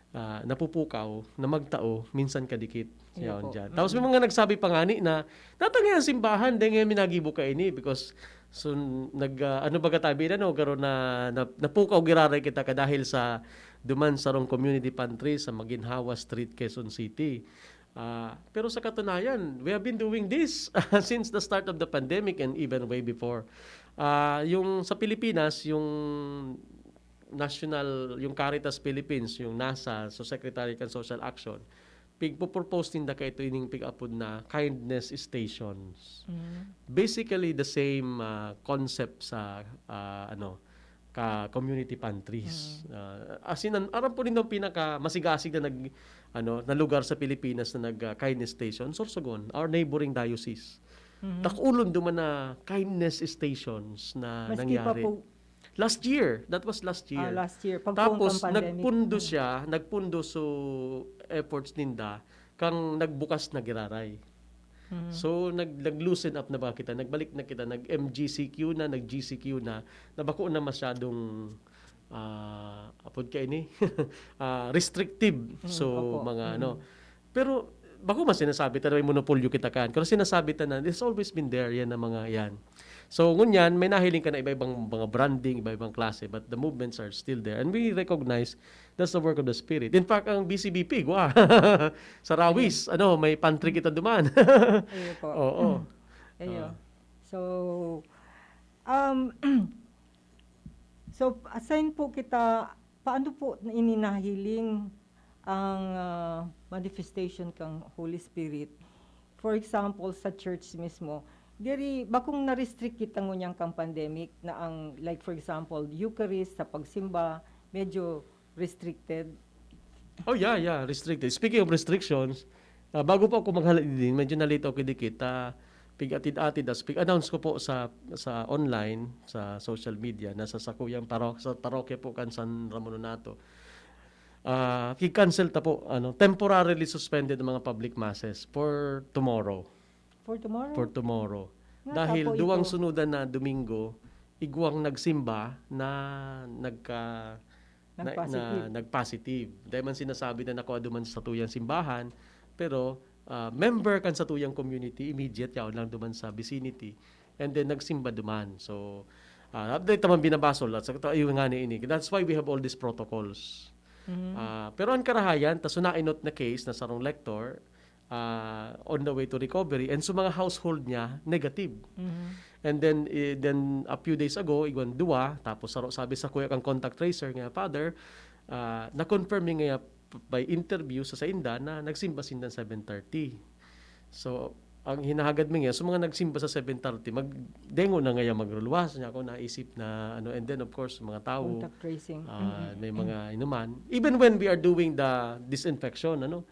ah, napupukaw na magtao, minsan kadikit. Iyo Yaon po. dyan. Tapos may mga nagsabi pa ngani na, "Natangay ang simbahan, dai ngayon minagibo kaini," because so, nag, ah, ano baga tabi na, no? Garo na, na napukaw giraray kita ka dahil sa duman sarong community pantry sa Maginhawa Street, Quezon City. Ah, pero sa katunayan, we have been doing this since the start of the pandemic and even way before. Ah, yung sa Pilipinas, yung national, yung Caritas Philippines, yung NASA, so Secretary kan Social Action, pigpo-propose ninda kaito ining pig-apod na kindness stations. Mm. Basically the same ah, concept sa ah, ano ka community pantries. Ah, as in, an- aram po ninyo ang pinaka masigasig na nag ano na lugar sa Pilipinas na nag ah, kindness station, Sorsogon, our neighboring diocese. Mhm. Takulon duman na kindness stations na Maski pa nangyari. po, Last year, that was last year. Ah, last year, pag po ang Tapos pandemic. nagpundo Mm. siya, nagpundo so efforts ninda kang nagbukas na giraray. Mhm. So nag nag-loosen up na ba kita? Nagbalik na kita, nag-M G C Q na, nag-G C Q na, na bako na masyadong ah apod kaini ah restrictive. Mm, So opo. mga Mm. ano. Pero bako man sinasabi ta na may monopolyo kita kan. Pero sinasabi ta na it's always been there yan na mga yan. So ngunyan may nahiling ka na iba-ibang mga branding, iba-ibang klase, but the movements are still there and we recognize that's the work of the Spirit. In fact, ang B C B P, wa, sa Rawis, ano, may pantry kita duman. Iyo po. Oo. Iyo. Ah. So, um, so, assign po kita, paano po ini nahiling ang ah, manifestation kang Holy Spirit? For example, sa church mismo, diri, bakong na-restrict kita ngunyan kang pandemic na ang, like for example, Eucharist sa pagsimba, medyo restricted. Oh yeah, yeah, restricted. Speaking of restrictions, ah, bago po ako maghala din, medyo nalito ako dikit. Ah, pig-atid-atid, as pig-announce ko po sa sa online, sa social media, na sa sakuyang paro sa parokya po kan San Ramon Nonato. Ah, ki-cancel ta po, ano, temporarily suspended ang mga public masses for tomorrow. For tomorrow? For tomorrow. Nga Dahil tapo duwang ito. Sunodan na Domingo, igwang nagsimba na nagka na, Nagpositive. na nagpositive. Dahil man sinasabi na nakuha duman sa tuyang simbahan, pero ah, member kan sa tuyang community, immediate yaon lang duman sa vicinity, and then nagsimba duman. So, ah, dahil taman binabasol at sa katayo nga ni ini. That's why we have all these protocols. Mhm. Ah, pero ang karahayan, ta so nainot na case na sarong lector, ah, on the way to recovery, and so mga household niya, negative. Mhm. And then, eh, then a few days ago, igwan duwa, tapos saro-, sabi sa kuya kang contact tracer nga, "Father, ah, na-confirm mi nga p- by interview sa sainda na nagsimba sinda seven thirty." So, ang hinahagad mi nga, so mga nagsimba sa seven thirty, magdengo na ngaya magruluwas niya ako naisip na, ano, and then of course, mga tao, Contact tracing. ah, Mm-mm. may mga inuman. Even when we are doing the disinfection, ano,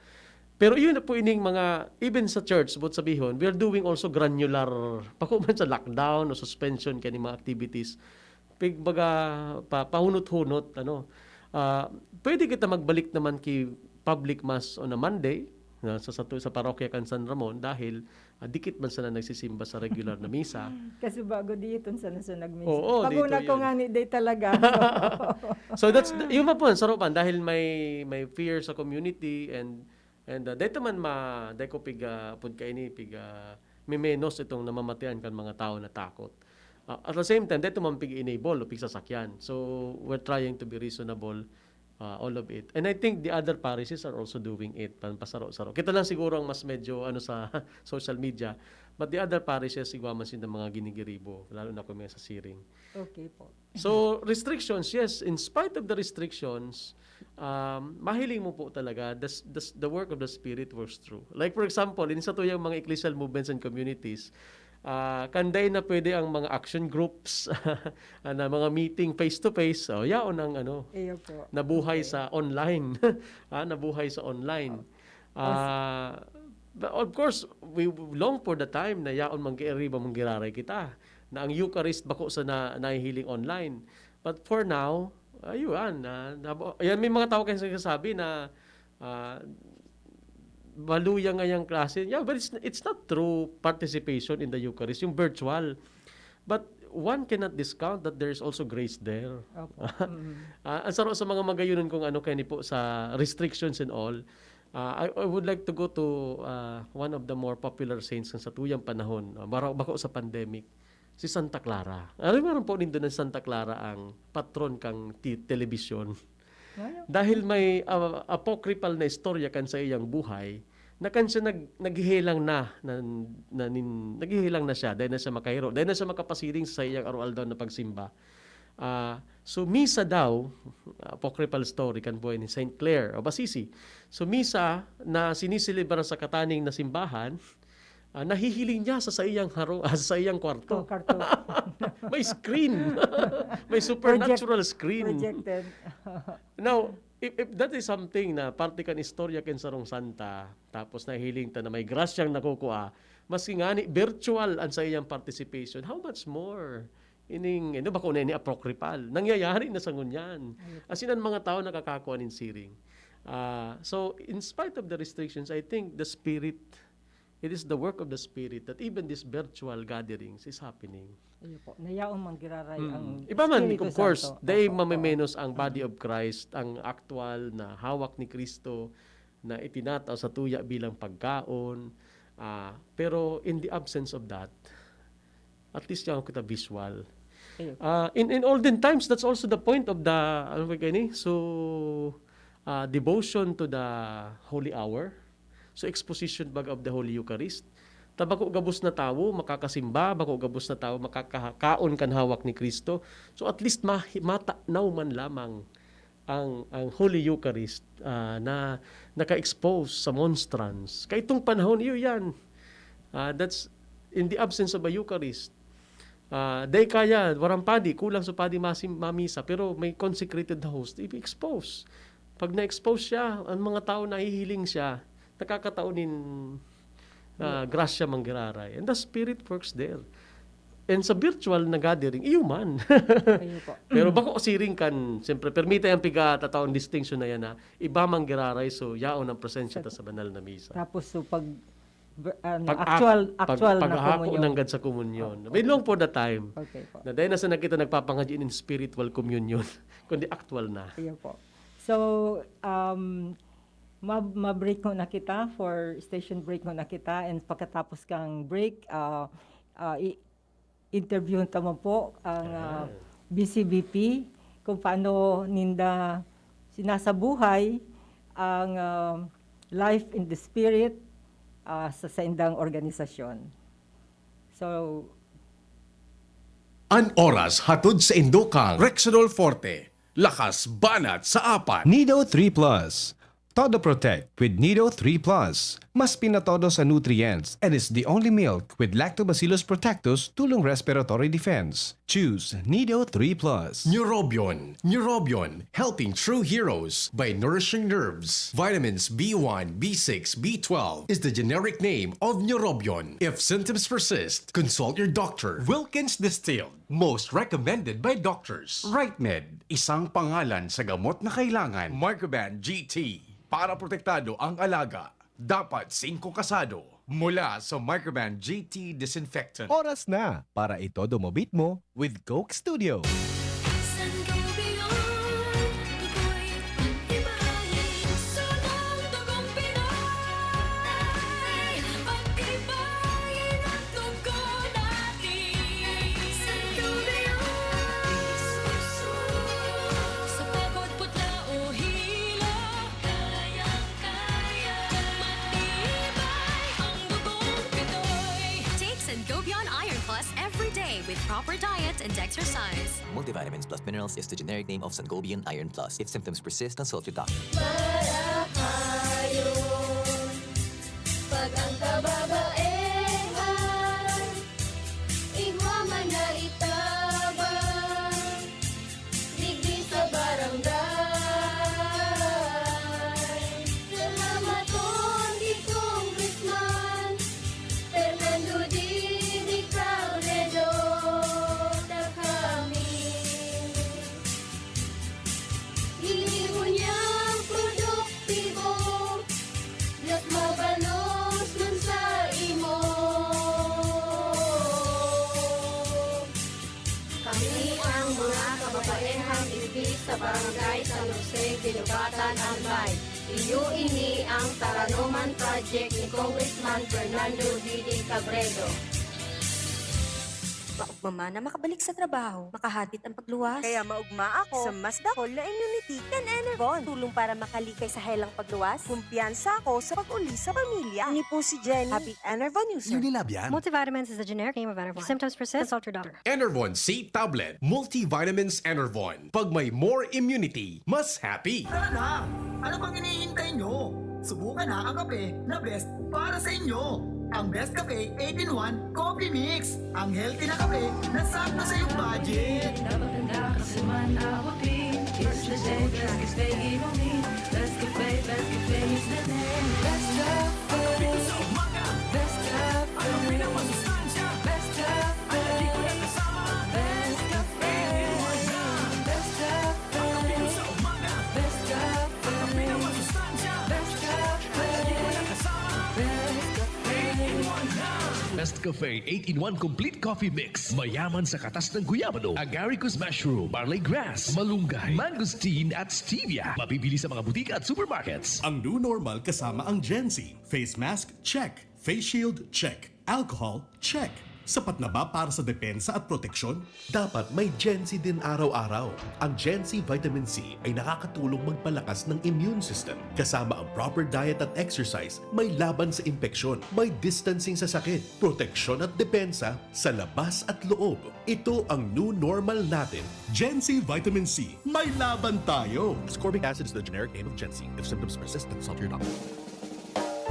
pero yun na po ining mga, even sa church, but sabihon, we are doing also granular, pako man sa lockdown o suspension kani mga activities. Pig-, baga, pa, pahunot-hunot, ano. Ah, pwede kita magbalik naman ki public mass on a Monday, na sa, sa, sa parokya kan San Ramon dahil ah, dikit man sana nagsisimba sa regular na misa. Kasi bago diton sana sa nagmisa. Oo, Paguna dito ko yun. Nga ni day talaga. So that's the- yun man po, sarupan dahil may may fear sa community and and uh, dito man ma dahil ko piga pud kaini piga mimenos itong namamatayan kan mga tao na takot. Uh, at the same time, dito man pig-enable o pigsasakyan. So we're trying to be reasonable Ah, all of it. And I think the other parishes are also doing it, pan-, pasaro-saro. Kita lang siguro ang mas medyo, ano, sa social media, but the other parishes, igwa man sinda mga ginigiribo, lalo na kung may sa Siring. Okay po. So, restrictions, yes. In spite of the restrictions, um, mahiling mo po talaga, the, s- the, s- the work of the Spirit works through. Like, for example, in sa tuyang mga ecclesial movements and communities, ah, kanday na pwede ang mga action groups, na mga meeting face-to-face, oh, yaon ang ano, Iyo po. nabuhay sa online. Ah, nabuhay sa online. Ah, but of course, we long for the time na yaon manggiriba, manggiraray kita. Na ang Eucharist bako sa na, nahihiling online. But for now, ayun, ah, nabo- ayan, may mga tao kasi nagsasabi na ah, maluya ngayang klase. Yeah, but it's, it's not through participation in the Eucharist, yung virtual. But one cannot discount that there is also grace there. Opo. Mm. Ah, ang saro sa mga magayunan kung ano kani po sa restrictions and all, ah, I, I would like to go to ah, one of the more popular saints sa tuyang panahon, ah, bara- bako sa pandemic, si Santa Clara. Ano meron po nindo ng Santa Clara ang patron kang ti- telebisyon? Ngayon, Dahil may ah, apocryphal na istorya kan sa iyang buhay, na kan siya nag, naghihilang na, na, na nin, naghihilang na siya, dahil na siya makahiro, dahil na siya makapasiring sa iyang araw-aldaw na pagsimba. Ah, so, misa daw, apocryphal story kan buhay ni Saint Clare of Assisi. So, misa na siniselebra sa kataning na simbahan, ah, nahihiling niya sa saiyang haro, ah, sa saiyang kwarto. Kwarto. May screen. May supernatural screen. Projected. Now, if, if that is something na parte kan istorya kan sarong santa, tapos nahiling ta na may grasyang nakukua, maski ngani virtual ang sa iyang participation, how much more ining, ano, bako na ini apocryphal? Nangyayari na sa ngunyan. As in, ang mga tao nakakakua nin siring. Ah, so, in spite of the restrictions, I think the spirit, it is the work of the spirit that even these virtual gatherings is happening. Iyo po. Nayaon manggiraray ang Iba man, Espiritu of course, Santo. dahil Opo, mamiminos ang body of Christ, ang actual na hawak ni Kristo na itinataw sa tuya bilang pagkaon. Ah, pero in the absence of that, at least yan kita visual. Ayun. Ah, in, in olden times, that's also the point of the, ano ba gani? So, ah, devotion to the Holy Hour. So, exposition baga of the Holy Eucharist. Ta bako gabos na tawo makakasimba, bako gabos na tawo makakakaon kan hawak ni Kristo. So, at least ma- matanaw man lamang ang, ang Holy Eucharist ah, na naka-expose sa monstrance. Kay itong panahon, iyo yan. Ah, that's in the absence of a Eucharist. Ah, dai kaya, warang padi, kulang sa padi masim, mamisa, pero may consecrated host, i-expose. Pag na-expose siya, ang mga tao nahihiling siya, nakakatao nin ah, grasya manggiraray. And the Spirit works there. And sa virtual na gathering, iyo man. Ayun po. Pero bako siring kan, siyempre, permita yung piga-, tataong distinction na yan, ha? Iba manggiraray, so yaon ang presensya ta sa banal na misa. Tapos so pag ver- ano, Pag-, actual pag-, actual na paghahako komunyon. Nanggad sa komunyon. May long for the time. Okay po. Na dahil nasa na kita nagpapangadyi in spiritual communion, kundi actual na. Ayun po. So, um, ma- ma-break ko na kita, for station break ko na kita, and pagkatapos kang break, ah ah, i- interview ta man po ang ah, Ah. B C B P kung paano ninda sinasabuhay ang ah, life in the spirit ah, sa saindang organisasyon. So, An oras hatod sa indokang Rexidol Forte, lakas banat sa apat. Nido three Plus. Todo Protect with Nido three Plus. Mas pinatodo sa nutrients and is the only milk with Lactobacillus protectus tulong respiratory defense. Choose Nido three Plus. Neurobion. Neurobion, helping true heroes by nourishing nerves. Vitamins B one, B six, B twelve is the generic name of Neurobion. If symptoms persist, consult your doctor. Wilkins Distilled, most recommended by doctors. Right Med, isang pangalan sa gamot na kailangan. Microban G T, para protektado ang alaga. Dapat singko kasado. Mula sa Microban G T Disinfectant. Oras na para itodo mo beat mo with Coke Studio. Sangobion, tukoy, ibahin, sunang dugong Pinoy. Pagtibayin ang dugo natin. Sangobion, sa pagod, putla o Proper diet and exercise. Multivitamins plus minerals is the generic name of Sangobion Iron Plus. If symptoms persist, consult your doctor. Marahayon, pag ang kababaehan, igwa man na itabang, digdi sa barangay. Salamaton ki Congressman Fernando Didi Cabredo, ta kami. Ini ngunyan produktibo, mas mabalos man sa imo. Kami ang mga kababaehang digdi sa Barangay San Jose, Guinobatan, Albay. Iyo ini ang Taranoman Project ni Congressman Fernando Didi Cabredo. Maugma man na makabalik sa trabaho, makahatid ang pagluwas. Kaya maugma ako sa mas dakol na immunity kan Enervon. Tulong para makalikay sa helang pagluwas. Kumpiyansa ako sa pag-uli sa pamilya. Ini po si Jenny, happy Enervon user. Unilab yan. Multivitamins is the generic name of Enervon. If symptoms persist, consult your doctor. Enervon C tablet, multivitamins Enervon. Pag may more immunity, mas happy. Tara na! Ano pang hinihintay nyo? Subukan na ang kape na best para sa inyo. Ang Best Cafe eight-in-one Coffee Mix. Ang healthy na kape na sakto sa iyong budget. Dapat handa ka sa man abutin. It's the day, best cafe inumin. Best cafe, best cafe is the name. Best cafe. Sa umaga, Best cafe. ang kape na masustansya. Best cafe. At di ko na kasama. Best cafe. Best cafe. Ang kape ko sa umaga. Best cafe. Ang kape na masustansya. Best cafe. At di ko na kasama. Best cafe. Eight-in-one na. Best Cafe eight-in-one Complete Coffee Mix. Mayaman sa katas ng guyabano, agaricus mushroom, barley grass, malunggay, mangosteen at stevia. Mabibili sa mga butika at supermarkets. Ang new normal kasama ang Gen Z. Face mask, check. Face shield, check. Alcohol, check. Sapat na ba para sa depensa at proteksyon? Dapat may Gen Z din araw-araw. Ang Gen Z Vitamin C ay nakakatulong magpalakas ng immune system. Kasama ang proper diet at exercise, may laban sa impeksyon, may distancing sa sakit, proteksyon at depensa sa labas at loob. Ito ang new normal natin. Gen Z Vitamin C, may laban tayo! Ascorbic acid is the generic name of Gen Z. If symptoms persist, consult your doctor.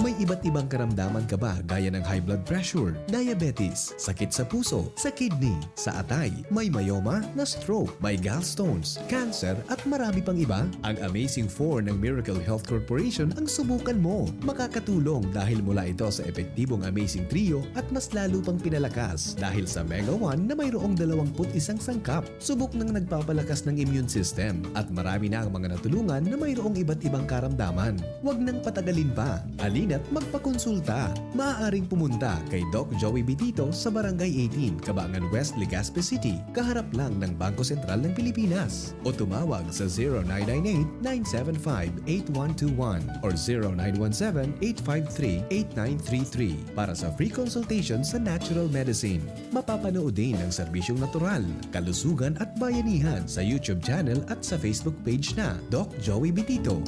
May iba't ibang karamdaman ka ba gaya ng high blood pressure, diabetes, sakit sa puso, sa kidney, sa atay, may myoma, na-stroke, may gallstones, cancer, at marami pang iba? Ang Amazing four ng Miracle Health Corporation ang subukan mo. Makakatulong dahil mula ito sa epektibong Amazing Trio at mas lalo pang pinalakas dahil sa Mega one na mayroong dalawampu't isang sangkap. Subok nang nagpapalakas ng immune system at marami na ang mga natulungan na mayroong iba't ibang karamdaman. Huwag nang patagalin pa. Halina't magpakonsulta. Maaaring pumunta kay Doc Joey Bitito sa Barangay eighteen, Cabangan West, Legazpi City, kaharap lang ng Bangko Sentral ng Pilipinas. O tumawag sa zero nine nine eight, nine seven five, eight one two one or zero nine one seven, eight five three, eight nine three three para sa free consultation sa natural medicine. Mapapanood din ang serbisyong natural, kalusugan at bayanihan sa YouTube channel at sa Facebook page na Doc Joey Bitito.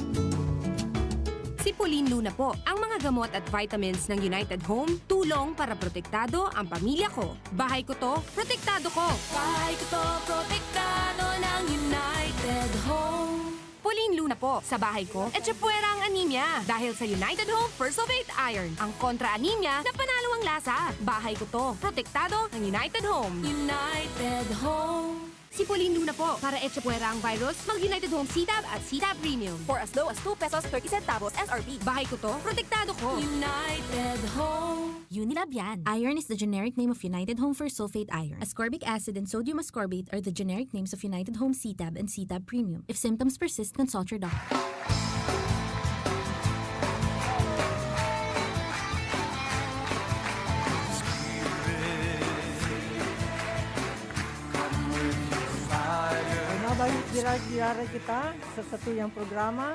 Si Pauline Luna po. Ang mga gamot at vitamins ng United Home, tulong para protektado ang pamilya ko. Bahay ko to, protektado ko. Bahay ko to, protektado ng United Home. Pauline Luna po. Sa bahay ko, etchepuera ang anemia. Dahil sa United Home First of Eight Iron, ang kontra-anemia na panalo ang lasa. Bahay ko to, protektado ng United Home. United Home. Si Pauline Luna po. Para etchepuera ang virus, mag United Home C-Tab at C-Tab Premium. For as low as two pesos thirty centavos S R P. Bahay ko to, protektado ko. United Home. Unilab yan. Iron is the generic name of United Home First Sulfate Iron. Ascorbic acid and sodium ascorbate are the generic names of United Home C-Tab and C-Tab Premium. If symptoms persist, consult your doctor. Mabalik diray-diray kita sa satuyang programa.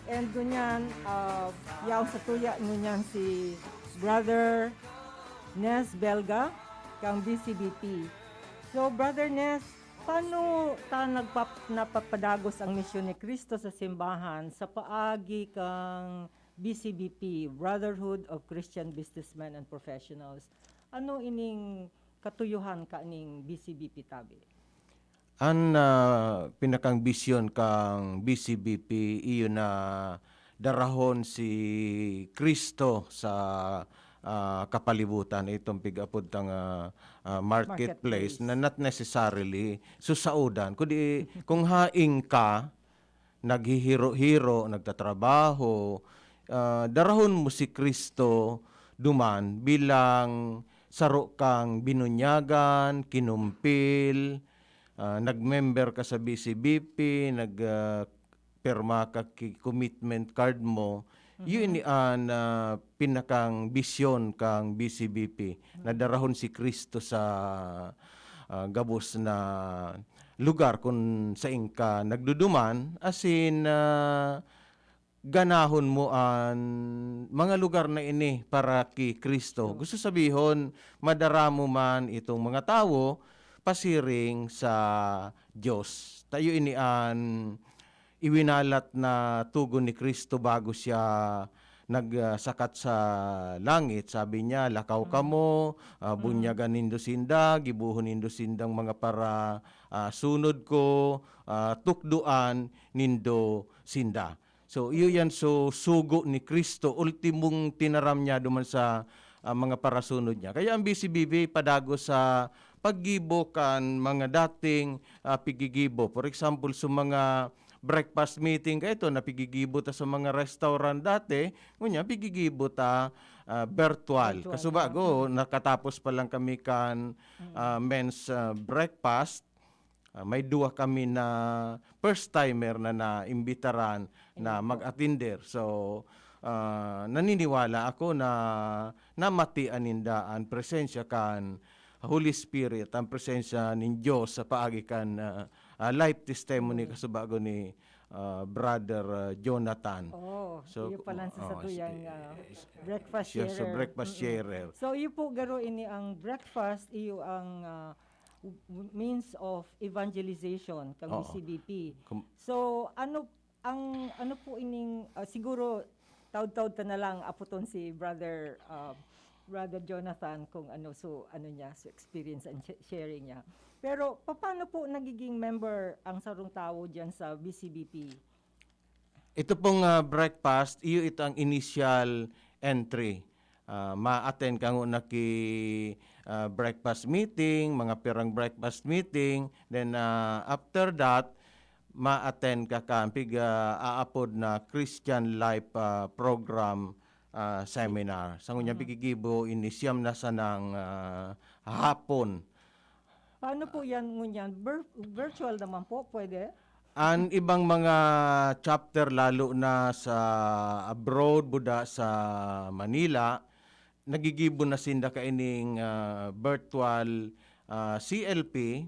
And ngunyan, ah, yaon satuya ngunyan si Brother Nes Belga, kang B C B P. So, Brother Nes, paano ta nagpap-, napapadagos ang misyon ni Cristo sa simbahan sa paagi kang B C B P, Brotherhood of Christian Businessmen and Professionals? Ano ining katuyuhan kaning B C B P tabi? An, ah, pinakang bisyon kang B C B P iyo na darahon si Cristo sa, ah, kapalibutan, itong pig-apod tang, ah, ah, marketplace, Marketplace. Na not necessarily susaodan, kundi kung haing ka, naghihiro-hiro, nagtatrabaho, ah, darahon mo si Cristo duman bilang saro kang binunyagan, kinumpil, ah, nag-member ka sa B C B P, nag, ah, pirma ka ki commitment card mo, yun ni an, ah, pinakang bisyon kang B C B P, na darahon si Cristo sa, ah, gabos na lugar kun sain ka nagduduman, asin, ah, ganahon mo an mga lugar na ini para ki Cristo. Gusto sabihon, madara mo man itong mga tawo pasiring sa Dios. Tayo ini an iwinalat na tugon ni Cristo bago siya nagsakat sa langit. Sabi niya, "Lakaw kamo, ah, bunyagan nindo sinda, gibohon nindo sindang mga para, ah, sunod ko, ah, tukdoan nindo sinda." So, iyo yan so sugo ni Cristo, ultimong tinaram niya duman sa, ah, mga parasunod niya. Kaya ang B C B P padagos sa paggibo kan mga dating, ah, pigigibo. For example, sa mga breakfast meeting kaito na pigigibo ta sa mga restaurant dati, ngunyan pigigibo ta, ah, virtual. Virtual, Kasubago, nakatapos pa lang kami kan, ah, men's, ah, breakfast. Ah, may duwa kami na first timer na naimbitaran na mag-atinder. So, ah, naniniwala ako na namatian ninda an presensya kan Holy Spirit, an presensya nin Dios sa paagi kan, ah, ah, life testimony kasubago ni, ah, Brother, ah, Jonathan. Oh, So, iyo pala sa oh, satuyang, si- ah, breakfast siya sa sharer. breakfast Mm-mm. sharer. So, iyo po garo ini ang breakfast, iyo ang, ah, w- means of evangelization kang Oo. B C B P. Kum- So, ano ang ano po ining, ah, siguro taud-taud ta na lang aputon si Brother, ah, Brother Jonathan kung ano, so ano niya, so experience and sh- sharing niya. Pero paano po nagiging member ang sarong tawo diyan sa B C B P? Ito pong, ah, breakfast, iyo ito ang initial entry. Ah, ma-attend ka nguna ki, ah, breakfast meeting, mga pirang breakfast meeting. Then, ah, after that, ma-attend ka kan pig, ah, aapod na Christian Life, ah, Program, ah, Seminar. Sa ngunyan pigigibo ini siyam na sanang, ah, hapon. Paano po yan ngunyan? Vir- virtual naman po, pwede? An ibang mga chapter, lalo na sa abroad, buda sa Manila, nagigibo na sinda kaining, ah, virtual, ah, C L P.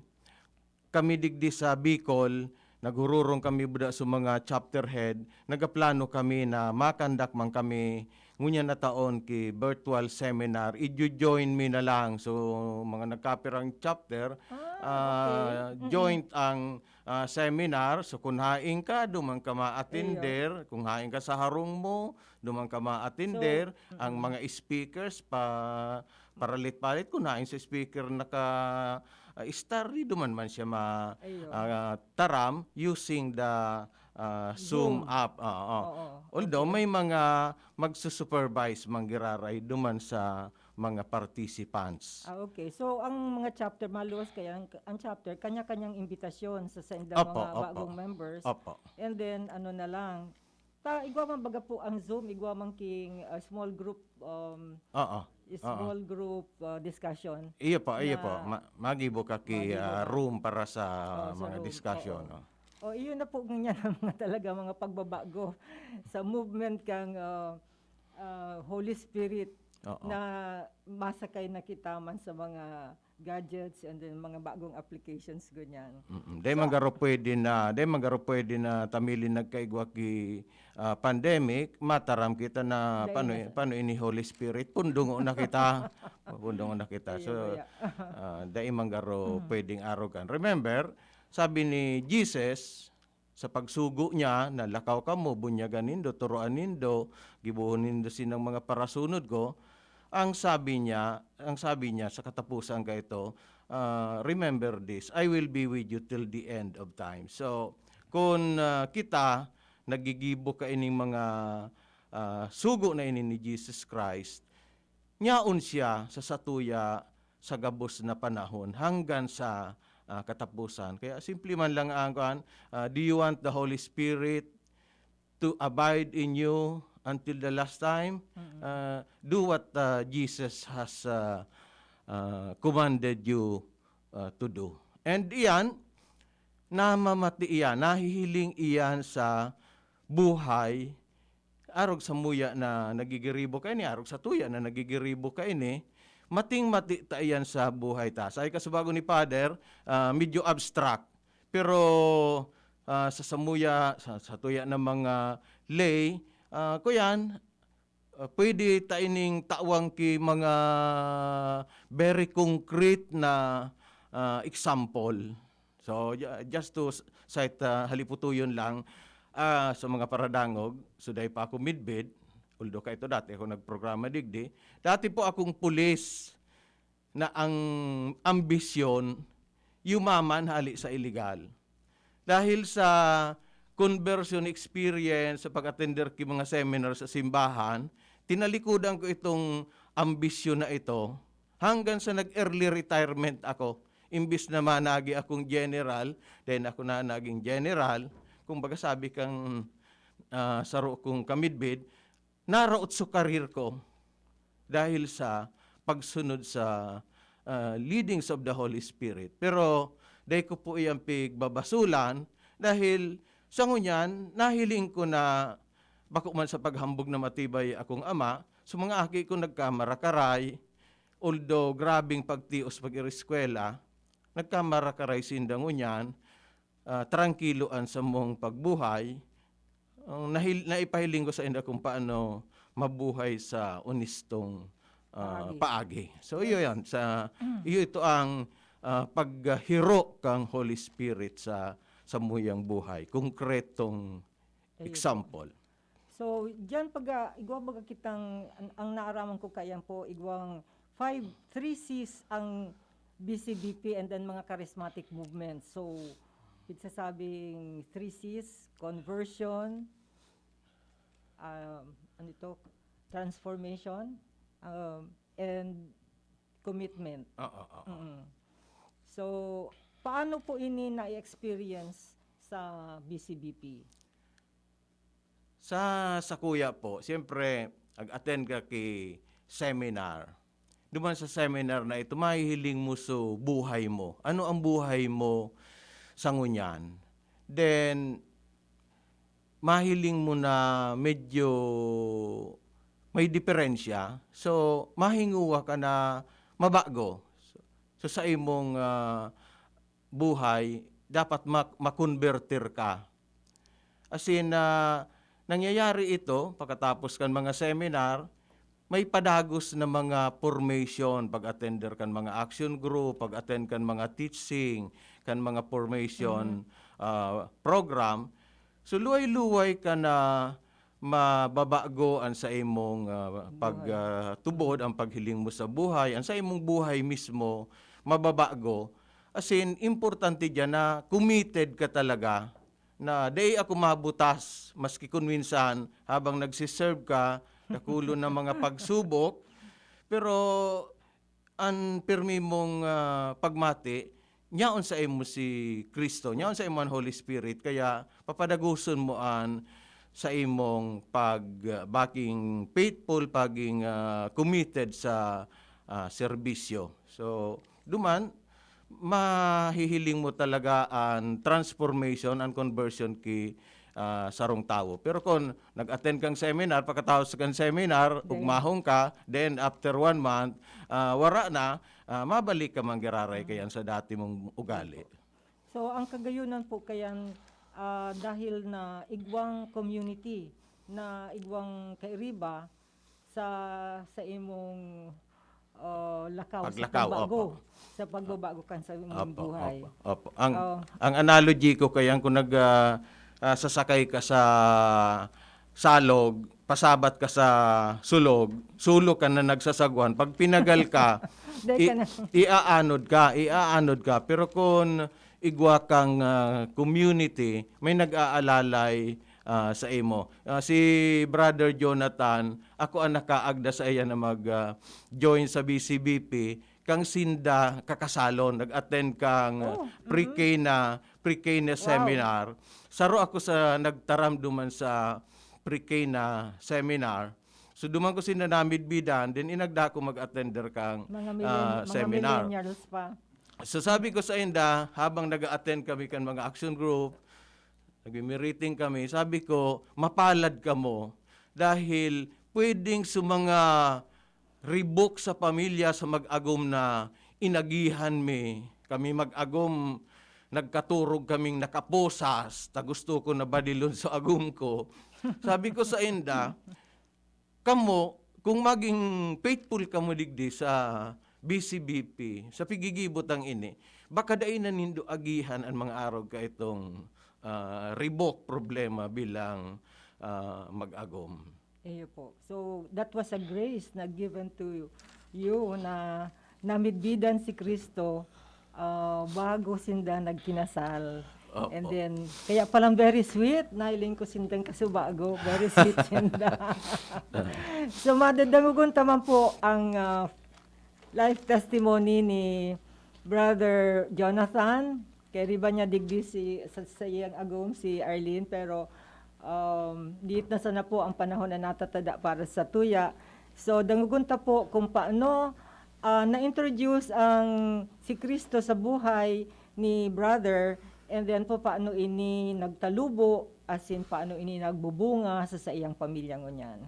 Kami digdi sa Bicol, naghururong kami buda sa mga chapter head, nagaplano kami na makandak man kami ngunyan na taon ki virtual seminar, i-join mi na lang. So, mga nagkapirang chapter, Ah, ah, okay. joint ang, ah, seminar. So, kung haing ka, duman ka ma-attender. Kung haing ka sa harong mo, duman ka ma-attender. Ang mga speakers, pa paralit-palit, kung haing sa speaker naka, ah, star, di duman man siya ma-, Ayun. ah, taram using the, ah, Zoom Zoom. App. Oo. Oo. Although Okay. may mga magsusupervise, manggiraray duman sa mga participants. Ah, okay. So, ang mga chapter, maluwas kaya ang, ang chapter, kanya-kanyang imbitasyon sa, sa indang Opo, mga opo. bagong members. Opo. And then, ano na lang, ta, igwa man baga po ang Zoom, igwa man king, ah, small group, um, Oo. small group, ah, discussion. Iyo po, iyo po. Na Ma- magibo ka ki, magibo ah, ka. Room para sa Oh, sa mga room. Discussion. Oo. Oh. Oh, iyon na po ngunyan ang mga talaga mga pagbabago sa movement kang, ah, ah, Holy Spirit Oo. na masakay na kita man sa mga gadgets and then mga bagong applications, ganyan. Mm-mm. Dai man garo pwede na, dai man garo pwede na tanggalin nagkaigwa ki, ah, pandemic, mataram kita na Dai paano, na sa- paano ini Holy Spirit, pundungo na kita. Pundungo na kita. Iyo, So, baya. ah, dai man garo pwedeng arogan. Remember, sabi ni Jesus, sa pagsugo niya na, "Lakaw kamo, bunyagan nindo, turoan nindo, gibohon nindo sinang mga parasunod ko." Ang sabi niya, ang sabi niya sa katapusan kaito, ah, "Remember this, I will be with you till the end of time." So, kun, ah, kita naggigibo kaining mga, ah, sugo na ini ni Jesus Christ, nyaon siya sa satuya sa gabos na panahon hanggang sa, ah, katapusan. Kaya simple man lang ang kuwan, ah, "Do you want the Holy Spirit to abide in you until the last time?" Mm. Ah, do what, ah, Jesus has, ah, ah, commanded you, ah, to do. And iyan, namamati iyan, nahihiling iyan sa buhay, arog sa muya na nagigiribo kaini, arog sa tuya na nagigiribo kaini, mating mati ta iyan sa buhay ta. Sa ikasubago ni Father, ah, medyo abstract. Pero, ah, sa samuya, sa, sa tuya ng mga lay, ah, kuyan, ah, pwede ta ining tawang ki mga very concrete na, ah, example. So, ju-, just to s-, cite, ah, haliputuyon lang, ah, sa mga paradangog, so dai pa ako midbid, although kaito dati ako nagprograma digdi, dati po akong pulis na ang ambisyon yumaman hali sa iligal. Dahil sa conversion experience, sa pag-attender ki mga seminar sa simbahan, tinalikodan ko itong ambisyon na ito hanggang sa nag-early retirement ako. Imbis na managi akong general, then ako na naging general. Kumbaga sabi kang, ah, saro kong kamidbid, naraot sa career ko dahil sa pagsunod sa, ah, leadings of the Holy Spirit. Pero dai ko po iyan pigbabasulan dahil sa ngunyan, nahiling ko na bako man sa paghambog na matibay akong ama, so mga aki ko nagkamarakaray, although grabing pagtios pag-ireskwela, nagkamarakaray sinda ngunyan, ah, trangkilo an samong pagbuhay. Ang nahil-, naipahiling ko sainda kung paano mabuhay sa onestong, ah, Paagi. paagi. So, iyo yan. Sa, Mm. iyo ito ang, ah, paghiro kang Holy Spirit sa, sa muyang buhay. Konkretong Ayun. example. So, diyan pag, ah, igwa baga kitang, ang, ang naaraman ko kaiyan po, igwang five, three C's ang B C B P and then mga charismatic movement. So, pigsasabing three C's, conversion, um, ano ito? Transformation, um, and commitment. Oo, oo. Mm. So, paano po ini na-experience sa B C B P? Sa, sa kuya po, siyempre, nag-attend ka ki seminar. Duman sa seminar na ito, mahihiling mo so buhay mo. Ano ang buhay mo sa ngunyan? Then, mahiling mo na medyo may diferensya. So, mahinguha ka na mabago. So, sa imong, ah, buhay, dapat mak-, makonbertir ka. As in, ah, nangyayari ito pagkatapos kan mga seminar, may padagos na mga formation, pag-attender kan mga action group, pag-attend kan mga teaching, kan mga formation, Mhm. ah, program. So, luway-luway ka na mababago an sa imong, ah, pag, Buhay. ah, tubod, ang paghiling mo sa buhay, ang sa imong buhay mismo, mababago. As in, importante diyan na committed ka talaga na dai ako mabutas, maski kun minsan habang nagsiserve ka, dakulon na mga pagsubok, pero an pirmi mong, ah, pagmati, nyaon sa imo si Cristo, nyaon sa imo an Holy Spirit, kaya papadagoson mo an sa imong pag, ah, pagiging faithful, pagiging, ah, committed sa, ah, serbisyo. So, duman, mahihiling mo talaga an transformation, an conversion ki, ah, sarong tawo. Pero kun nag-attend kang seminar, pagkatapos kan seminar, Then? ugmahon ka, then after one month, ah, wara na, ah, mabalik ka man giraray Mm. kayan sa dati mong ugali. So, ang kagayunan po kayan, ah, dahil na igwang community, na igwang kairiba sa, sa imong, ah, lakaw, sa Paglakaw, pagbago, opo. sa pagbabago kan sa imong Opo, buhay. opo, opo. Ang, Oh. ang analogy ko kayan kung nag, ah, ah, sasakay ka sa salog, pasabat ka sa sulog, sulo ka na nagsasagwan. Pag pinagal ka, Dai i- ka na. iaanod ka, iaanod ka. Pero kung igwa kang ah, community, may nag-aalalay ah, sa imo. Ah, si Brother Jonathan, ako ang nakaagda sa iya na mag ah, join sa B C B P. Kang sinda kakasalon, nag-attend kang ah, Oh, pre-K na, pre-K na seminar. Saro ako sa nagtaram duman sa pre-K na seminar. So duman ko sinda namidbidan, then inagda ko mag-attender kang Mga, ah, millenn- mga seminar. Millennials pa. So sabi ko sa inda, habang nag-attend kami kan mga action group, nagmi-meeting kami, sabi ko, mapalad kamo dahil pwedeng sa mga ribok sa pamilya sa mag-agom na inagihan mi. Kami mag-agom, nagkaturog kaming nakaposas, ta gusto ko na badilon sa agom ko. Sabi ko sa inda, kamo, kung maging faithful kamo digdi sa B C B P, sa pigigibo tang ini, baka dai na nindo agihan an mga arog kaitong ah, ribok problema bilang ah, mag-agom. Iyo po. So, that was a grace na given to you na namidbidan si Kristo ah, bago sinda nagkinasal. Opo. And then, kaya palang very sweet, nahiling ko sindang kasubago, very sweet sinda. So, madadangogon ta man po ang ah, life testimony ni Brother Jonathan. Kay riba niya digdi si, sa, sa iyang agom si Arlene, pero um, diit na sana po ang panahon na natatada para sa tuya. So, dangogon ta po kung paano ah, na-introduce ang si Kristo sa buhay ni Brother, and then po paano ini nagtalubo, as in paano ini nagbubunga sa saiyang pamilya ngunyan.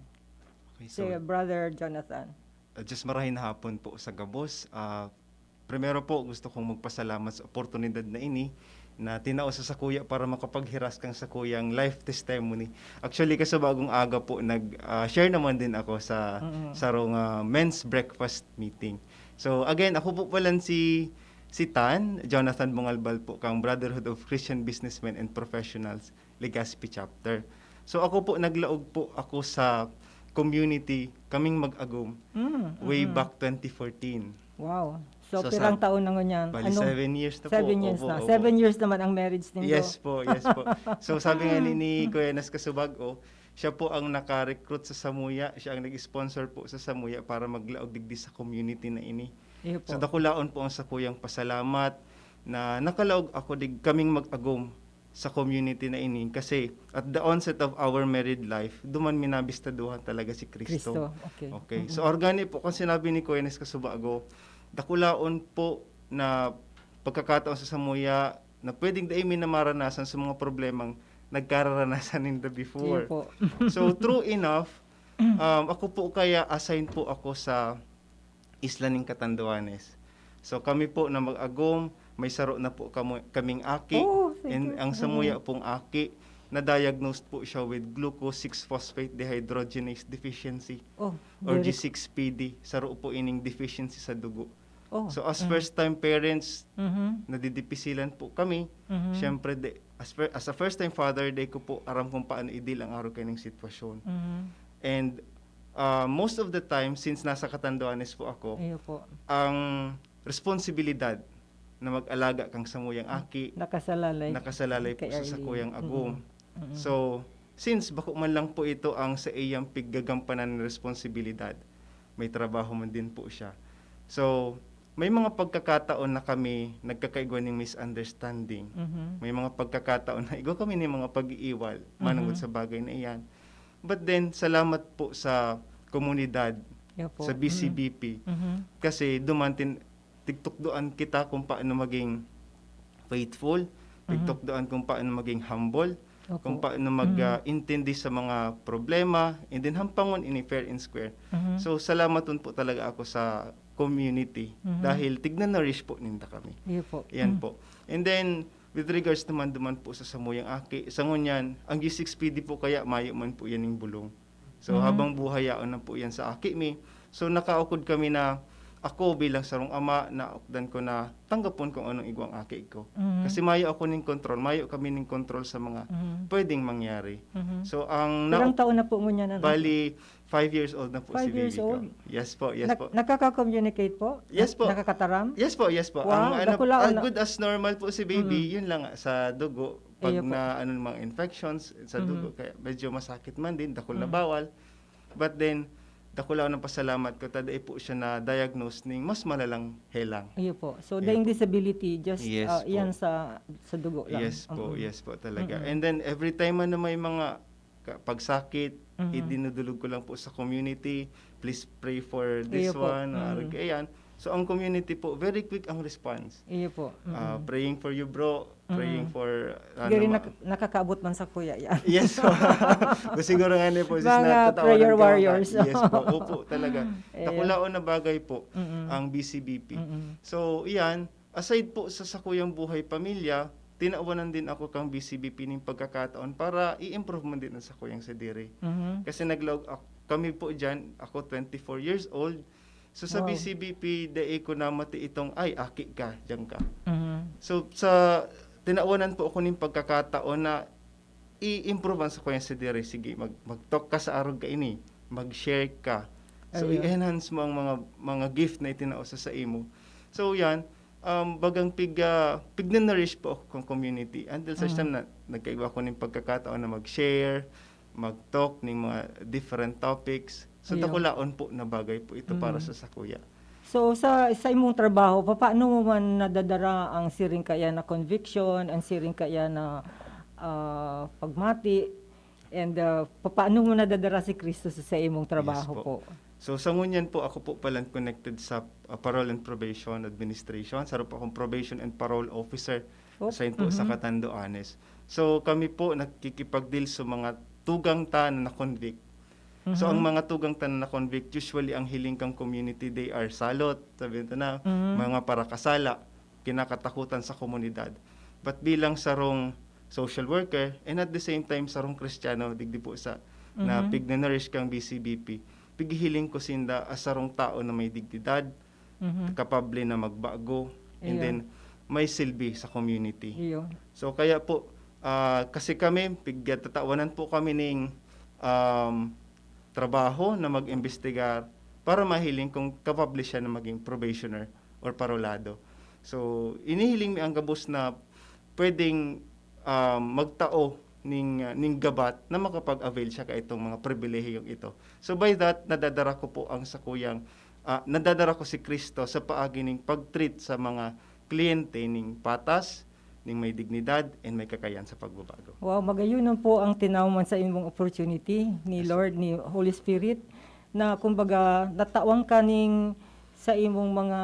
Okay, Si so, Brother Jonathan. uh, just marahay na hapon po sa gabos. Ah, primero po, gusto kong magpasalamat sa oportunidad na ini na tinao sa sakuya para makapaghiras kang sakuyang life testimony. Actually, kasabagong aga po, nag-share naman din ako sa Mm. sarong ah, men's breakfast meeting. So again, ako po pala si si Tan, Jonathan Bungalbal po, kang Brotherhood of Christian Businessmen and Professionals, Legazpi Chapter. So ako po, naglaog po ako sa community, kaming mag-agom, Mm, way mm. back twenty fourteen. Wow. So, So, pirang sa- taon na ngunyan? Bali, Anong- seven years na Seven po. years Opo, na. opo. Seven years naman ang marriage nindo. Yes po, yes po. So sabi nga ni, ni Kuya Nas Kasubago, siya po ang naka-recruit sa Samuya, siya ang nag-sponsor po sa Samuya para maglaog digdi sa community na ini. Iyo po. So dakulaon po ang sakuyang pasalamat na nakalaog ako dig kaming mag-agom sa community na ini, kasi at the onset of our married life, duman mi nabistaduhan talaga si Kristo. Kristo. Okay. Okay. So organi po, kung sinabi ni Kuya Nes Kasubago, dakulaon po na pagkakataon sa Samuya na pwedeng dai mi namaranasan sa mga problemang nagkararanasan ninda before. Iyo po. So true enough, um, ako po kaya assign po ako sa Isla ning Catanduanes. So kami po na mag-agom, may saro na po kamo, kaming aki. Oh, thank And you. ang Mm. samuya pong aki, na-diagnosed po siya with glucose six phosphate dehydrogenase deficiency, Oh, or very- G six P D. Saro po ining deficiency sa dugo. Oh, So as mm. first time parents, Mhm. nadidipisilan po kami. Mhm. Siyempre, di, as, fir- as a first time father, di ko po aram kung paano i-deal ang araw kaining sitwasyon. Mhm. And uh, most of the time, since nasa Catanduanes po ako, Iyo po. Ang responsibilidad na mag-alaga kang samuyang aki, Nakasalalay. nakasalalay po Kay sa Arlene. Sakuyang Agom. Mm-mm. So, since bako man lang po ito ang sa iyang piggagampanan na responsibilidad, may trabaho man din po siya. So, may mga pagkakataon na kami nagkakaigwa ning misunderstanding. Mhm. May mga pagkakataon na igwa kami ning mga pag-iiwal manungod Mhm. sa bagay na iyan. But then, salamat po sa komunidad, Iyo po. sa B C B P. Mhm. Kasi dumantin, tigtukdoan kita kung paano maging faithful, Mhm. tigtukdoan kung paano maging humble, Opo. kung paano Mhm. mag-intindi sa mga problema, and then hampangon ini fair and square. Mhm. So, salamat po talaga ako sa community Mhm. dahil tigna-nourish po ninda kami. Iyo po. Yan Mm. po. And then, with regards naman duman po sa samuyang aki, sa ngunyan, ang G six P D po kaya mayo man po yan yung bulong. So, Mhm. habang buhay, yaon na po yan sa aki mi. So, nakaukod kami na ako bilang sarong ama, naokdan ko na tanggapon kung anong igwang aki ko. Mhm. Kasi mayo ako ning control, mayo kami ning control sa mga Mhm. pwedeng mangyari. Mhm. So, ang Ilang na- taon na po ngunyan, ano? Bali, five years old na po Five si baby years ko. old? Yes po, yes Nag- po. Nakaka-communicate po? Yes po. Nakakataram? Yes po, yes po. Wow, Ang ano, dakula as na- good as normal po si baby, Mm-mm. yun lang nga, sa dugo, pag Iyo po. na ano, mga infections sa Mhm. dugo, kaya medyo masakit man din, dakul na Mhm. bawal. But then, dakula ang pasalamat ko, ta dai po siya na-diagnose ning mas malalang helang. Iyo po. So, Iyo daing po. Disability, just Yes ah, po. Yan sa sa dugo lang. Yes po, Mm-mm. Yes po talaga. Mm-mm. And then every time man na may mga ka- pagsakit, Mhm. idinudulog ko lang po sa community, "Please pray for Iyo this po. one." Mm. Arog, ayan. So ang community po, very quick ang response. Iyo po. Ah, Mm-mm. "Praying for you, bro. Praying Mm. for ano, Gari ma- nak- nakakaabot man sa kuya yan. Yes po. Kung siguro nga ni po, sis, Mga natatawanan prayer ka warriors. Yes po. Opo, talaga. Ayan. Dakulaon na bagay po Mm-mm. ang B C B P. Mm-mm. So, iyan, aside po sa sakuyang buhay pamilya, tinawanan din ako kang B C B P ning pagkakataon para i-improve man din ang sakuyang sadiri. Mhm. Kasi naglaog ak- kami po dyan, ako twenty-four years old. So sa Wow. B C B P, dai ko namati itong, "Ay, aki ka, diyan ka." Mhm. So sa tinawanan po ako ning pagkakataon na i-improve ang sakuyang sadiri. Sige, mag, mag-talk ka sa arog kaini, mag-share ka. So Ayun. I-enhance mo ang mga mga gift na itinao sa sa imo. So yan, um, bagang pig, ah, pigna-nourish po ako kang community. Until such Mm. time na nagkaigwa ko ning pagkakataon na mag-share, mag-talk ning mga different topics. So Ayun. dakulaon po na bagay po ito para Mm. sa sakuya. So sa sa imong trabaho, papaano mo man nadadara ang siring kaya na conviction, ang siring kaya na ah, pagmati, and ah, papaano mo nadadara si Kristo sa, sa imong trabaho Yes po? So sa ngunyan po, ako po palang connected sa ah, Parole and Probation Administration. Saro po akong Probation and Parole Officer Oh, assigned po sa mhm. Catanduanes. So kami po nakikipag-deal sa mga tugang ta na na-convict. So ang Mhm. mga tugang ta na na-convict, usually ang hiling kang community, they are salot, sabi nito na, Mhm. mga parakasala, kinakatakutan sa komunidad. But bilang sarong social worker, and at the same time sarong Kristiyano, digdi po sa na Mhm. pigna-nourish kang B C B P, pighihiling ko sinda as sarong tao na may dignidad, Mhm. kapable na magbago, and Iyo. then may silbi sa community. Iyo. So kaya po, ah, kasi kami, pigtatawanan po kami ning um, trabaho na mag-imbestigar para mahiling kung kapable siya na maging probationer or parolado. So, inihiling mi ang gabos na pwedeng um, magtao ning, ah, ning gabat na makapag-avail siya kaitong mga pribilehiyong ito. So by that, nadadara ko po ang sakuyang, ah, nadadara ko si Kristo sa paagi ning pag-treat sa mga kliyente ning patas, ning may dignidad, and may kakayan sa pagbabago. Wow, magayon po ang tinaw man sa imong opportunity ni Yes. Lord, ni Holy Spirit, na kumbaga natawan ka ning sa imong mga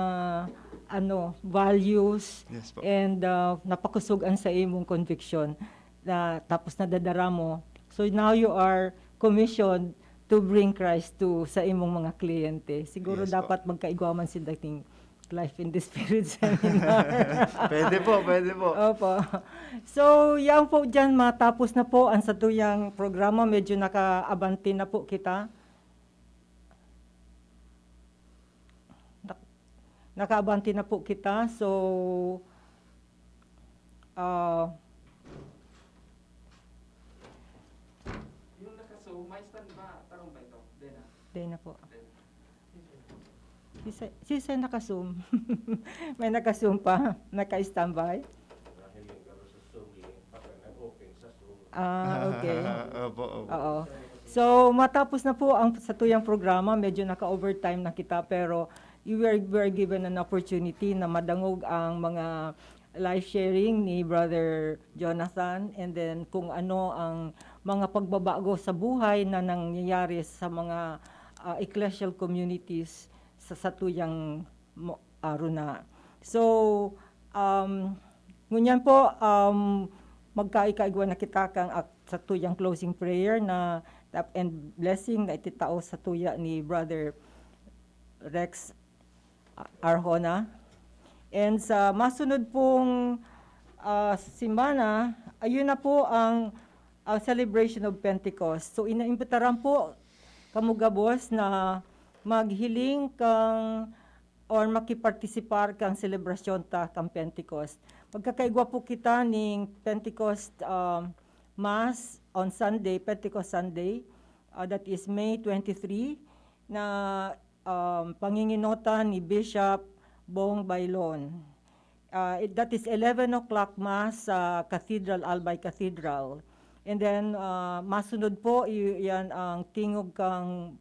ano, values Yes po. and ah, napakusog ang sa imong conviction na tapos nadadara mo. So now you are commissioned to bring Christ to sa imong mga kliyente. Siguro Yes po. dapat magkaigwa man si dating Life in the Spirit Seminar. Pwede po, pwede po. Opo. So, yan po dyan, matapos na po ang satuyang programa. Medyo nakaabante na po kita. Nak- Nakaabante na po kita. So, ah, Yung nakaso, may stand ba? Tarong ba ito? Then, ah, Day na po. then. Si Sir, si Sir naka-Zoom. May naka-Zoom pa. Naka-standby. Dahil yung garo sa Zoom link, pag nag-open sa Zoom. Ah, okay. Opo, opo. Oo. So, matapos na po ang satuyang programa, medyo naka-overtime na kita, pero you were, were given an opportunity na madangog ang mga life sharing ni Brother Jonathan, and then kung ano ang mga pagbabago sa buhay na nangyayari sa mga ah, ecclesial communities sa satuyang mo- aruna. So, um, ngunyan po, um, magkaikaigwa na kita kang ak- satuyang closing prayer na tap- and blessing na ititao sa tuya ni Brother Rex Arjona. And sa masunod pong ah, semana, ayun na po ang, ang Celebration of Pentecost. So, inaimbitaran po kamo gabos na maghiling kang or makipartisipar kan selebrasyon ta kan Pentecost. Magkakaigwa po kita ning Pentecost, um, Mass on Sunday, Pentecost Sunday, uh, that is May twenty-three, na, um, panginginotan ni Bishop Bong Bailon. Uh, it, that is eleven o'clock Mass sa Cathedral, Albay Cathedral. And then, uh, masunod po, i-, yan ang tingog kang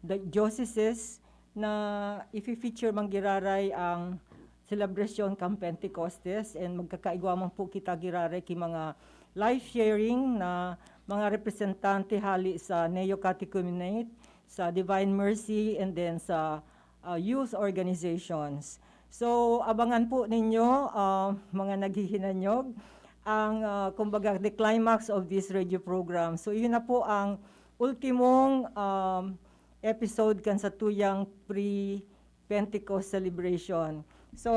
the dioceses na ifi-feature man giraray ang selebrasyon kan Pentecostes, and magkakaigwa man po kita giraray ki mga life sharing na mga representante hali sa Neo Catechumenate, sa Divine Mercy, and then sa, uh, youth organizations. So, abangan po ninyo, uh, mga naghihinanyog, ang, uh, kumbaga, the climax of this radio program. So, yun na po ang ultimong, um, episode kan satuyang pre-Pentecost celebration. So,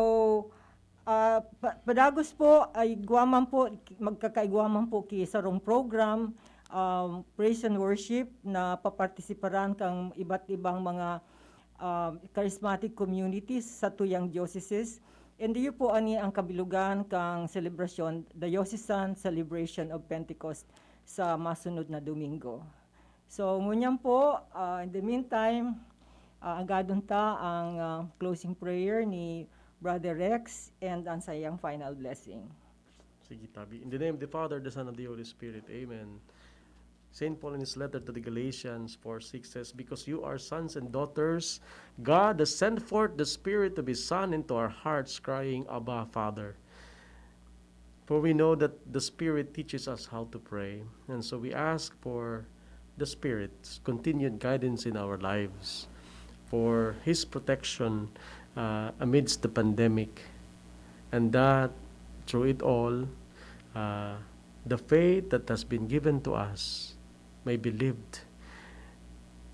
ah, pa-, padagos po, ay igwa man po, magkakaigwa man po ki sarong program, um, praise and worship na papartisiparan kang iba't ibang mga, um, charismatic communities sa tuyang dioceses. And iyo po ani ang kabilugan kang selebrasyon, Diocesan Celebration of Pentecost sa masunod na Domingo. So, ngunyan po, ah, in the meantime, ah, agadon ta ang, ah, closing prayer ni Brother Rex and ang sayang final blessing. Sige, tabi. In the name of the Father, the Son, and the Holy Spirit. Amen. Saint Paul in his letter to the Galatians four six says, "Because you are sons and daughters, God has sent forth the Spirit of His Son into our hearts, crying, 'Abba, Father.'" For we know that the Spirit teaches us how to pray, and so we ask for the Spirit's continued guidance in our lives, for His protection, uh, amidst the pandemic, and that through it all, uh, the faith that has been given to us may be lived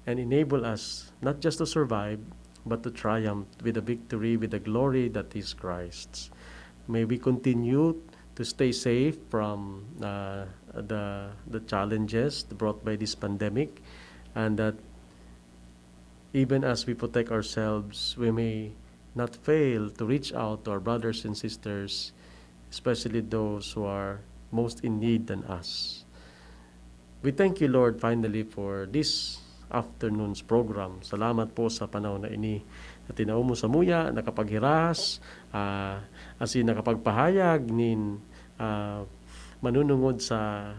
and enable us not just to survive, but to triumph with the victory, with the glory that is Christ's. May we continue to stay safe from, uh, the, the challenges brought by this pandemic, and that even as we protect ourselves, we may not fail to reach out to our brothers and sisters, especially those who are most in need than us. We thank you, Lord, finally for this afternoon's program. Salamat po sa panahon na ini na tinao mo samuya, nakapaghiras, ah, asin nakapagpahayag nin, ah, manunungod sa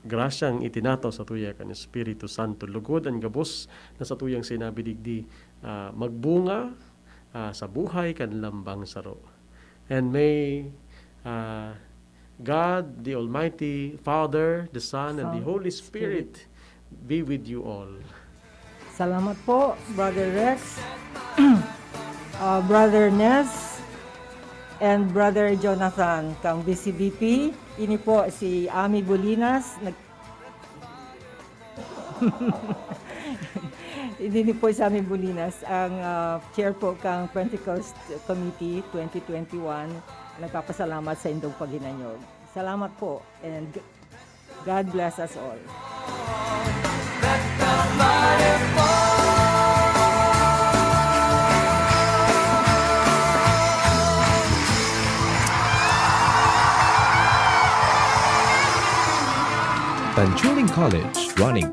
grasyang itinataw satuya kan Espiritu Santo. Lugod an gabos na satuyang sinabi digdi, ah, magbunga, ah, sa buhay kan lambang saro. And may, ah, God, the Almighty Father, the Son, and the Son, Holy Spirit be with you all. Salamat po, Brother Rex, ah, Brother Nez, and Brother Jonathan, kang B C B P. Ini po si Ami Bolinas, nag-, ini po si Ami Bolinas, ang, ah, chair po kang Pentecost Committee twenty twenty-one. Nagpapasalamat sa indong paghinanyog. Salamat po, and God bless us all. Tanchuling College, running